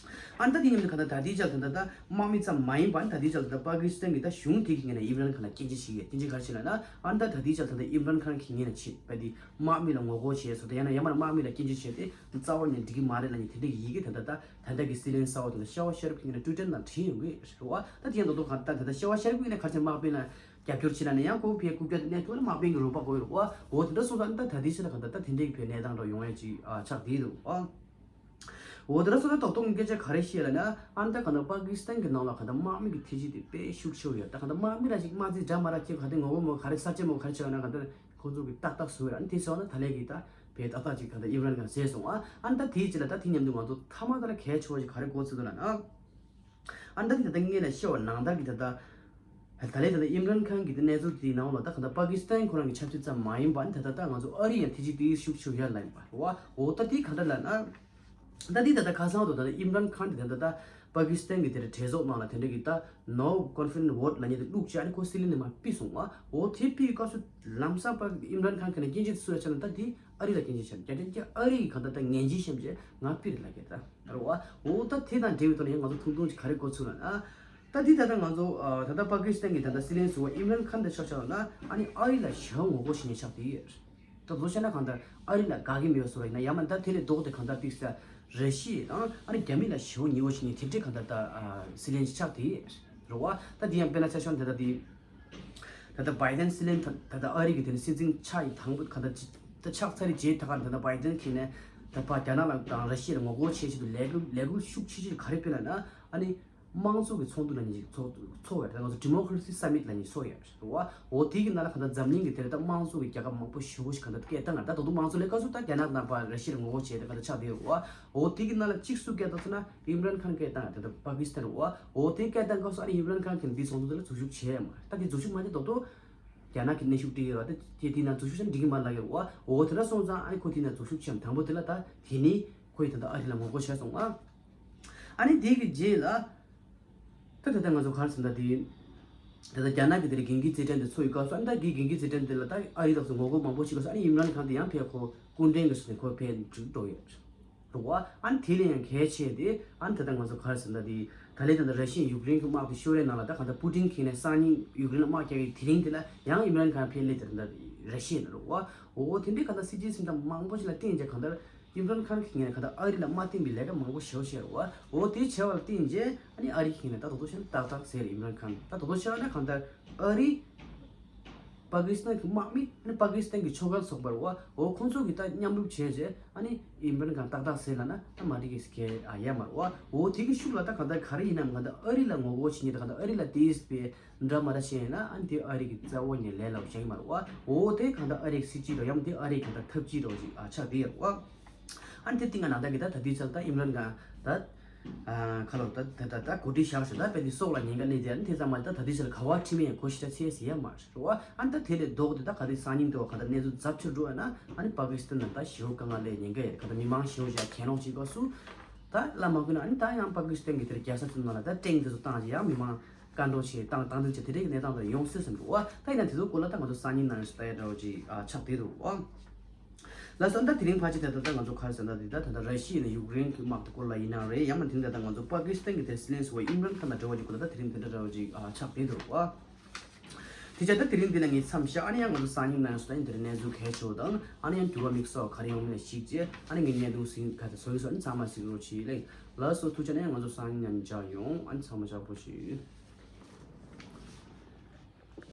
ཨ་ནི་ད་དེ་མཉམ་དུ་གང་ལྟར་ད་ལྟའི་ཆར་ད་ལྟ་ད་དམག་མི་ཙམ་མ་ཡིན་པ་ཨ་ནི་ད་ལྟའི་ཆར་ད་ལྟ་པ་ཀི་སི་ཐན་གྱི་ད་གཞུང་དེ་གི་ངོས་ནས་ཨིམ་རན་ཁཱན་ལ་སྐྱོན་བརྗོད་བྱེད་ཀྱི་སྐྱོན་བརྗོད་ག་རེ་བྱེད་ལབ་ན་ཨ་ནི་ད་ད་ལྟའི་ཆར་ད་ལྟ་ཨིམ་རན་ཁཱན་གི་ངོས་ནས་བྱེད་པ་དེ་དམག་མི་ལ་ངོ་རྒོལ་བྱས་སོ་ད་ཡང་ན་ཡང་མིན་ན་དམག་མི་ལ་སྐྱོན་བརྗོད་བྱས་ཏེ་རྩ་བ་ནས་འགྲིག་གི་མ་རེད་ལབ་མཁན་དེ་འདྲ་གི་ཡི་གེ་ད་ལྟ་ད་ད་ལྟ་གི་སྲིད་བློན་གསར་བ་དེ་ལ་ཤ་བ་ཤ་རུབ་ཀྱི་ངོས་ནས་ཊུའི་ཊར་ནང་བྲིས་ཡོང་གི་རེད་བ། ད་དེ་ཡང་ད་དུང་གང་ད་ད་ལྟ་ཤ་བ་ཤ་རུབ་ཀྱི་ངོས་ནས་ག་རེ་བྱས་དམག་དཔོན་ལ་རྒྱབ་སྐྱོར་བྱེད་ལབ་ན་ཡང་ཁོ་ཕའི་རྐུབ་བཀྱག་དེ་གནས་ཐུབ་ན་དམག་དཔོན་གྱི་རོགས་པ་དགོས་རེད་བ། འོ་དེ་འདྲ་སོང་ཙང་ད་ད་ལྟའི་ཆར་ལ་གང་ལྟར་ད་དེ་འདྲའི་གི་ཕའི་གནས་སྟངས་འདྲ་ཡོང་ཡ་ཅིག་ཨ་ཆགས་བསྡད་འདུག་ཨ། འོ་དེ་འདྲ་སོང་ཙང་ད་དུང་སྐད་ཆ་ག་རེ་བཤད་ལབ་ན་ཨ་ནི་ད་གང་ལྟར་པ་ཀི་སི་ཐན་གྱི་ནང་ལ་གང་ལྟར་དམག་མི་གི་ཐེ་ཇུས་དེ་དཔེ་ཤུགས་ཆེ་བོ་ཡོད། ད་གང་ལྟར་དམག་མི་ར་ཅིག་དམག་རྩིས་འདྲ་མ་འདྲ་ཁྱེད་ག་དེ་ངོ་རྒོལ་མོ་ག་རེ་གསར་བརྗེ་མོ་ག་རེ་བྱས་ཡོད་ན་གང་ལྟར་ཁོང་ཚོ་གི་ཏག་ཏག་བཟོ་ཡོད། ཨ་ནི་དེ་བྱས་ན་ད་ལས་གི་ད་ བས་ཏག་ཏག་ཅིག་ག་ད་ཨིམ་རན་ཁཱན་བཟས་སོང་ཨ། ཨ་ནི་ད་དེའི་རྗེས་ལ་ད་དེ་མཉམ་དུ་ང་ཚོ་ཐ་མ་ད་ལ་གལ་ཆེ་བ་ཞིག་ག་རེ་གོ་ཚོད་འདུག་ལབ་ན། ཨ་ནི་ད་དེ་ད་ལྟ་སྔོན་ལ་བཤད་པ་ནང་ལྟར་གྱི་ད་ལྟ། ད་ལན་ད་ལྟ་ཨིམ་རན་ཁཱན་གྱི་ད་གནས་ཚུལ་དེའི་ནང་ལ་ད་ག་ད་པ་ཀི་སི་ཐན་ཁོ་རང་གི་ཆབ་སྲིད་ཙམ་མ་ཡིན་པ་ཨ་ནི་ད་ལྟ་ད་ང་ཚོ་ཨ་རི་ཡང་དེ་ཅིག་དེའི་ཤུགས་ཆེ་ཡོད་ལབ་ཡིན་པ་རེད་བ། འོ་ད་དེ་ག་ད་ལབ་ན། ད་དེ་ད་ལྟ་ཁ་སང་དུ་ད་ལྟ་ཨིམ་རན་ཁཱན་དེ་ད་ལྟ་པ་ཀི་སི་ཐན་གྱི་དེ་འདྲ་གྲོས་ཚོགས་ནང་ལ་དེ་འདྲ་གི་ད་no confidence vote ལབ་མཁན་དེ་བླུགས་བྱས་ཨ་ནི་ཁོ་སྲིད་བློན་ནས་མར་ཕུད་སོང་བ། འོ་དེ་ཕུད་སྐབས་སུ་ལམ་སང་པ་ཨིམ་རན་ཁཱན་ག་ནས་སྐྱོན་བརྗོད་སུ་ལ་བྱས་ན་ད་དེ་ཨ་རི་ལ་སྐྱོན་བརྗོད་བྱས་ན་རྒྱ་ཆེན་གྱི་ཨ་རི་གི་ག་ད་ལྟ་ངན་ཇུས་བཤད་བྱས་ང་ཕུད་རེད་ལབ་ཀྱི་ད་རེད་བ། འོ་ད་དེ་དང་འབྲེལ་བའི་ཐོག་ནས་ཡང་ང་ཚོ་ཐུང་ཐུང་ཅིག་ག་རེ་གོ་ཚུལ་ལབ་ན། ད་དེ་ད་ལྟ་ང་ཚོ་ད་ལྟ་པ་ཀི་སི་ཐན་གྱི་ད་ལྟ་སྲིད་བློན་ཟུར་པ་ཨིམ་རན་ཁཱན་དེ་ཆ་བཞག་ན་ཨ་ནི་ཨ་རི་ལ་ཞེ་པོ་ངོ་རྒོལ་བྱེད་མཁན་ཆགས་བསྡད་ཡོད། ད་དུང་བཤད་ན་གང་ལྟར་ཨ་རི་ལ་དགའ་གི་མེད་པ་བཟོ་འདྲ་ཡིན་ན་ཡང་མིན་ད་དེ་ལས་ལྡོག་སྟེ་གང་ལྟར་ཏོག་ཙམ་ར་ཤི་ཡ་དང་ཨ་ནི་རྒྱ་མི་ལ་ཞེ་པོ་ཉེ་བོ་བྱེད་མཁན་དེ་འདྲའི་གང་ལྟར་ད་སྲིད་བློན་ཞིག་ཆགས་བསྡད་ཡོད་རེད་བ། ད་དེ་ཡང་དཔེར་ན་ཆ་བཞག་ན་ད་ལྟ་དེ་ད་ལྟ་བྷའི་ཌེན་སྲིད་བློན་ད་ད་ལྟ་ཨ་རི་གི་དེ་ནི་སྲིད་འཛིན་ཆགས་ཡི་དང་པོ་གང་ལྟར་ཅི་ད་ཆགས་ཚར་རེད་བྱས་ད་ག་ད་ལྟ་བྷའི་ཌེན་གྱིས་ནས་ད་ཕར་རྒྱ་ནག་ལ་དང་ར་ཤི་ཡ་ལ་ངོ་རྒོལ་བྱེད་ཆེད་དུ་ལས་འགུལ་ལས་འགུལ་ཤུགས་ཆེ་ཤོས་ག་རེ་སྤེལ་ལབ་ན་ཨ་ནི། དམངས་གཙོ་གི་ཚོགས་འདུ་ལབ་མཁན་ཞིག་ཚོགས་ཚོགས་ཡོད་རེད། ང་ཚོ་Democracy Summit ལབ་མཁན་ཞིག་ཚོགས་ཡོད་རེད་བ། འོ་དེ་གི་ནང་ལ་ག་ད་འཛམ་གླིང་གི་དེ་རེད་ད་དམངས་གཙོ་གི་རྒྱལ་ཁབ་མང་པོ་ཞེ་པོ་ཞིག་ག་ད་སྐད་བཏང་ང་ད་དོ་དོ་དམངས་གཙོ་ལས་ཀ་ཚོ་ད་རྒྱ་ནག་ནང་པ་ར་ཤི་ཡ་ལ་ངོ་རྒོལ་བྱས་ཏེ་ག་ད་ཆགས་བསྡད་ཡོད་རེད་བ། འོ་དེ་གི་ནང་ལ་གཅིག་སུ་སྐད་བཏང་སོང་ན་ཨིམ་རན་ཁཱན་སྐད་བཏང་ང་དེ་ད་པ་ཀི་སི་ཐན་རེད་བ། འོ་དེ་སྐད་བཏང་སྐབས་སུ་ཨ་ནི་ཨིམ་རན་ཁཱན་གྱིས་འདི་ཚོགས་འདུ་དེ་ལ་འཛུལ་ཞུགས་བྱས་ཡ་མ་རེད། ད་དེ་འཛུལ་ཞུགས་མ་བྱས་དོ་དོ་རྒྱ་ནག་གི་གནོན་ཤུགས་སྤྲད་ཡོད་རེད་བ། ད་དེ་དེ་ནང་འཛུལ་ཞུགས་བྱས་ན་འགྲིག་གི་མ་རེད་ལབ་ཡོད་རེད་བ། འོ་དེ་འདྲ་སོང་ཙང་ཨ་ནི་ཁོ་དེ་ནང་འཛུལ་ཞུགས་བྱས་ཡ་དང་པོ་དེ་ལ་ད་དེ་ནི། ཁོ་ཡིས་ད་ལྟ་ཨ་རི་ལ་ངོ་རྒོལ་བྱས་སོང་ཨ། ཨ་ནི་དེ་གི་རྗེས་ལ། ད་ད་ལྟ་ང་ཚོ་ག་རེ་ཟེར་ན་དེ། ད་ལྟ་རྒྱ་ནག་གི་དེ་རིང་དགུན་གྱི་རྩེད་འགྲན་དེ་ཚོགས་ཡོད་སྐབས་སུ་ཨ་ནི་ད་གི་དགུན་གྱི་རྩེད་འགྲན་དེ་ལ་ད་ཨ་རི་དང་སུ་ངོ་རྒོལ་མང་པོ་བྱེད་སྐབས་སུ་ཨ་ནི་ཨིམ་རན་ཁཱན་དེ་ཡང་ཕེབས་ཁོ་སྐུ་མགྲོན་གྱི་ཟུར་ནས་ཁོ་ཕེབས་འཇུག་འགྲོ་ཡོད་རེད་བ། ཨ་ནི་དེ་ལས་ཡང་གལ་ཆེ་དེ་ཨ་ནི་ད་ལྟ་ང་ཚོ་ག་རེ་ཟེར་ན་དེ་ད་ལས་ད་ལྟ་ར་ཤི་ཡ་ཡུཀ་རེན་གྱི་དམག་དེ་ཤོར་བའི་ནང་ལ་ད་ག་ད་པུ་ཏིན་གྱིས་ནས་སང་ཉིན་ཡུཀ་རེན་ལ་དམག་རྒྱག་གི་དེ་རིང་དེ་ལ་ཡང་ཨིམ་རན་ཁཱན་ཕེབས་སླེབས་དེ་ད་ལྟ་ར་ཤི་ཡ་ནང་རེད་བ། འོ་དེ་འདྲའི་ག་ད་སྲིད་ཇུས་སེམས་ཐག་མང་པོ་ཞིག་ལ་བརྟེན་བྱས་གང་ལྟར། ཨིམ་རན་ཁཱན་གྱིས་ངས་གང་ལྟར་ཨ་རི་ལ་མ་བརྟེན་པའི་ལས་ཀ་མང་པོ་ཞེ་པོ་བྱས་རེད་བ། འོ་དེ་བྱས་པ་ལ་བརྟེན་རྗེས་ཨ་ནི་ཨ་རི་གིས་ངས་ད་དོ་དོ་བྱས་ན་ཏག་ཏག་ཟེར་ཨིམ་རན་ཁཱན་ད་དོ་དོ་བྱས་ན་གང་ལྟར་ཨ་རི། པ་ཀི་སི་ཐན་གྱི་དམག་མི་ཨ་ནི་པ་ཀི་སི་ཐན་གྱི་ཕྱོགས་འགལ་ཚོགས་པ་རེད་བ། འོ་ཁོང་ཚོ་གིས་ད་མཉམ་རུབ་བྱས་རྗེས་ཨ་ནི་ཨིམ་རན་ཁཱན་ཏག་ཏག་ཟེར་ལབ་ན་ད་མ་འགྲིག་གི་གལ་ཨ་ཡ་མ་རེད་བ། འོ་དེ་གི་ཤུགས་ལ་ད་གང་ལྟར་ག་རེ་ཡིན་ནམ་གང་ལྟར་ཨ་རི་ལ་ངོ་རྒོལ་བྱེད་མཁན་ད་གང་ལྟར་ཨ་རི་ལ་དེ་སྤེལ། འདྲ་མ་འདྲ་བཤད་ཡིན་ན་ཨ་ནི་དེ་ཨ་རི་གི་རྩ་བོ་ནས་ལས་སླ་པོ་ཞིག་ཡིན་མ་རེད་བ། འོ་དེ་གང་ལྟར་ཨ་རི་གི་སྲིད་ཇུས་རོ་ཡང་དེ་ཨ་རི་གང་ལྟར་ཐབས་ཇུས་རོ་ཞིག་ཨ་ཆགས་བསྡད་ཡོད་རེད་བ། ཨ་ནི་དེ་སྟེང་ག་ནང་ད་གི་ད་ད་ལྟའི་ཆར་ད་ཨིམ་རན་ཁཱན་ད་ཁ་ལོ་ད་ད་ད་ད་གོ་སྒྲིག་བཞག་ཞོར་ད་དཔེ་དེ་སྲོག་ལ་ཉེན་ཁ་གནས་དེ་ཨ་ནི་དེ་ཙམ་མ་ད་ད་ལྟའི་ཆར་ག་བ་ཁྲིད་མིན་ཡང་གོ་ཤེས་ད་ཚེ་ཟེར་ཡ་མ་རེད་བ། ཨ་ནི་ད་དེ་ལས་ལྡོག་དེ་ད་ག་དེ་སང་ཉིན་དེ་བ་ག་ད་གནས་ཚུལ་ཛབ་ཆེར་འགྲོ་བ་ན་ཨ་ནི་པ་ཀི་སི་ཐན་ནང་ད་ཞེ་པོ་དཀའ་ངལ་སླེབས་ཉེན་ཁ་ཡོད་ག་ད་མི་མང་ཞེ་པོ་ཞིག་གྱེན་ལོག་བྱེད་སྐབས་སུ། ད་བླ་མ་ཀུན་ཨ་ནི་ད་ཡང་པ་ཀི་སི་ཐན་གྱི་དེར་རྒྱལ་ས་ཚོའི་ནང་ལ་ད་ཏེང་དེ་ཚོ་བཏང་རྗེས་ཡང་མི་མང་བཀའ་འདྲི་བྱས་བཏང་བཏང་དེ་ཚོ་དེ་འདྲའི་གནས་སྟངས་དེ་ཡོང་སྲིད་བསམ་འདུག་བ། ད་ཡིན་ན་དེ་ཚོ་སྐོར་ལ་ད་ང་ཚོ་སང་ཉིན་ནང་ཡོང་སྲིད་ད་ཡ་འདྲ་བོ་ཅིག་ཨ་ཆགས་བསྡད་འདུག་བ། ལགས་སོ། ད་དེ་རིང་ཕལ་ཆེར་དེ་ད་ད་ང་ཚོ་ག་རེ་ཟེར་ན་དེ་ད་ད་ད་ར་ཤི་ཡ་ནས་ཡུཀ་རེན་གྱི་དམག་དེ་སྐོར་ལ་ཡིན་ནའང་རེད། ཡང་མ་དེ་འདྲ་ད་ང་ཚོ་པ་ཀི་སི་ཐན་གྱི་དེར་སྲིད་བློན་ཟུར་པ་ཨིམ་རན་ཁཱན་དང་འབྲེལ་བ་ཅིག་སྐོར་ལ་ད་དེ་རིང་དེ་འདྲ་འདྲ་བོ་ཅིག་ཨ་ཆགས་བསྡད་འདུག་བ། དེ་བྱས་ད་དེ་རིང་འདི་ལ་ངས་མཚམས་བཞག་ཨ་ནི་ཡང་ང་ཚོ་སང་ཉིན་ནང་སོ་ད་ཡིན་དེ་རིང་གནས་ཚུལ་གལ་ཆེ་བ་དང་ཨ་ནི་ཡང་འགྱུར་བ་དམིགས་བསལ་ག་རེ་ཡོང་མིན་ལ་གཞིགས་རྗེས་ཨ་ནི་ངས་གནད་དོན་ཟིན་ག་ཚོད་བཟོ་ཡིན་སོ་ཨ་ནི་ཚང་མ་གཟིགས་རོགས་གྱིས་ལེ། ལགས་སོ། ཐུགས་རྗེ་ཆེ། ཨ་ནི་ཡང་ང་ཚོ་སང་ཉིན་ཡང་མཇལ་ཡོང་། ཨ་ནི་ཚང་མ་ཡག་པོ་ཞིག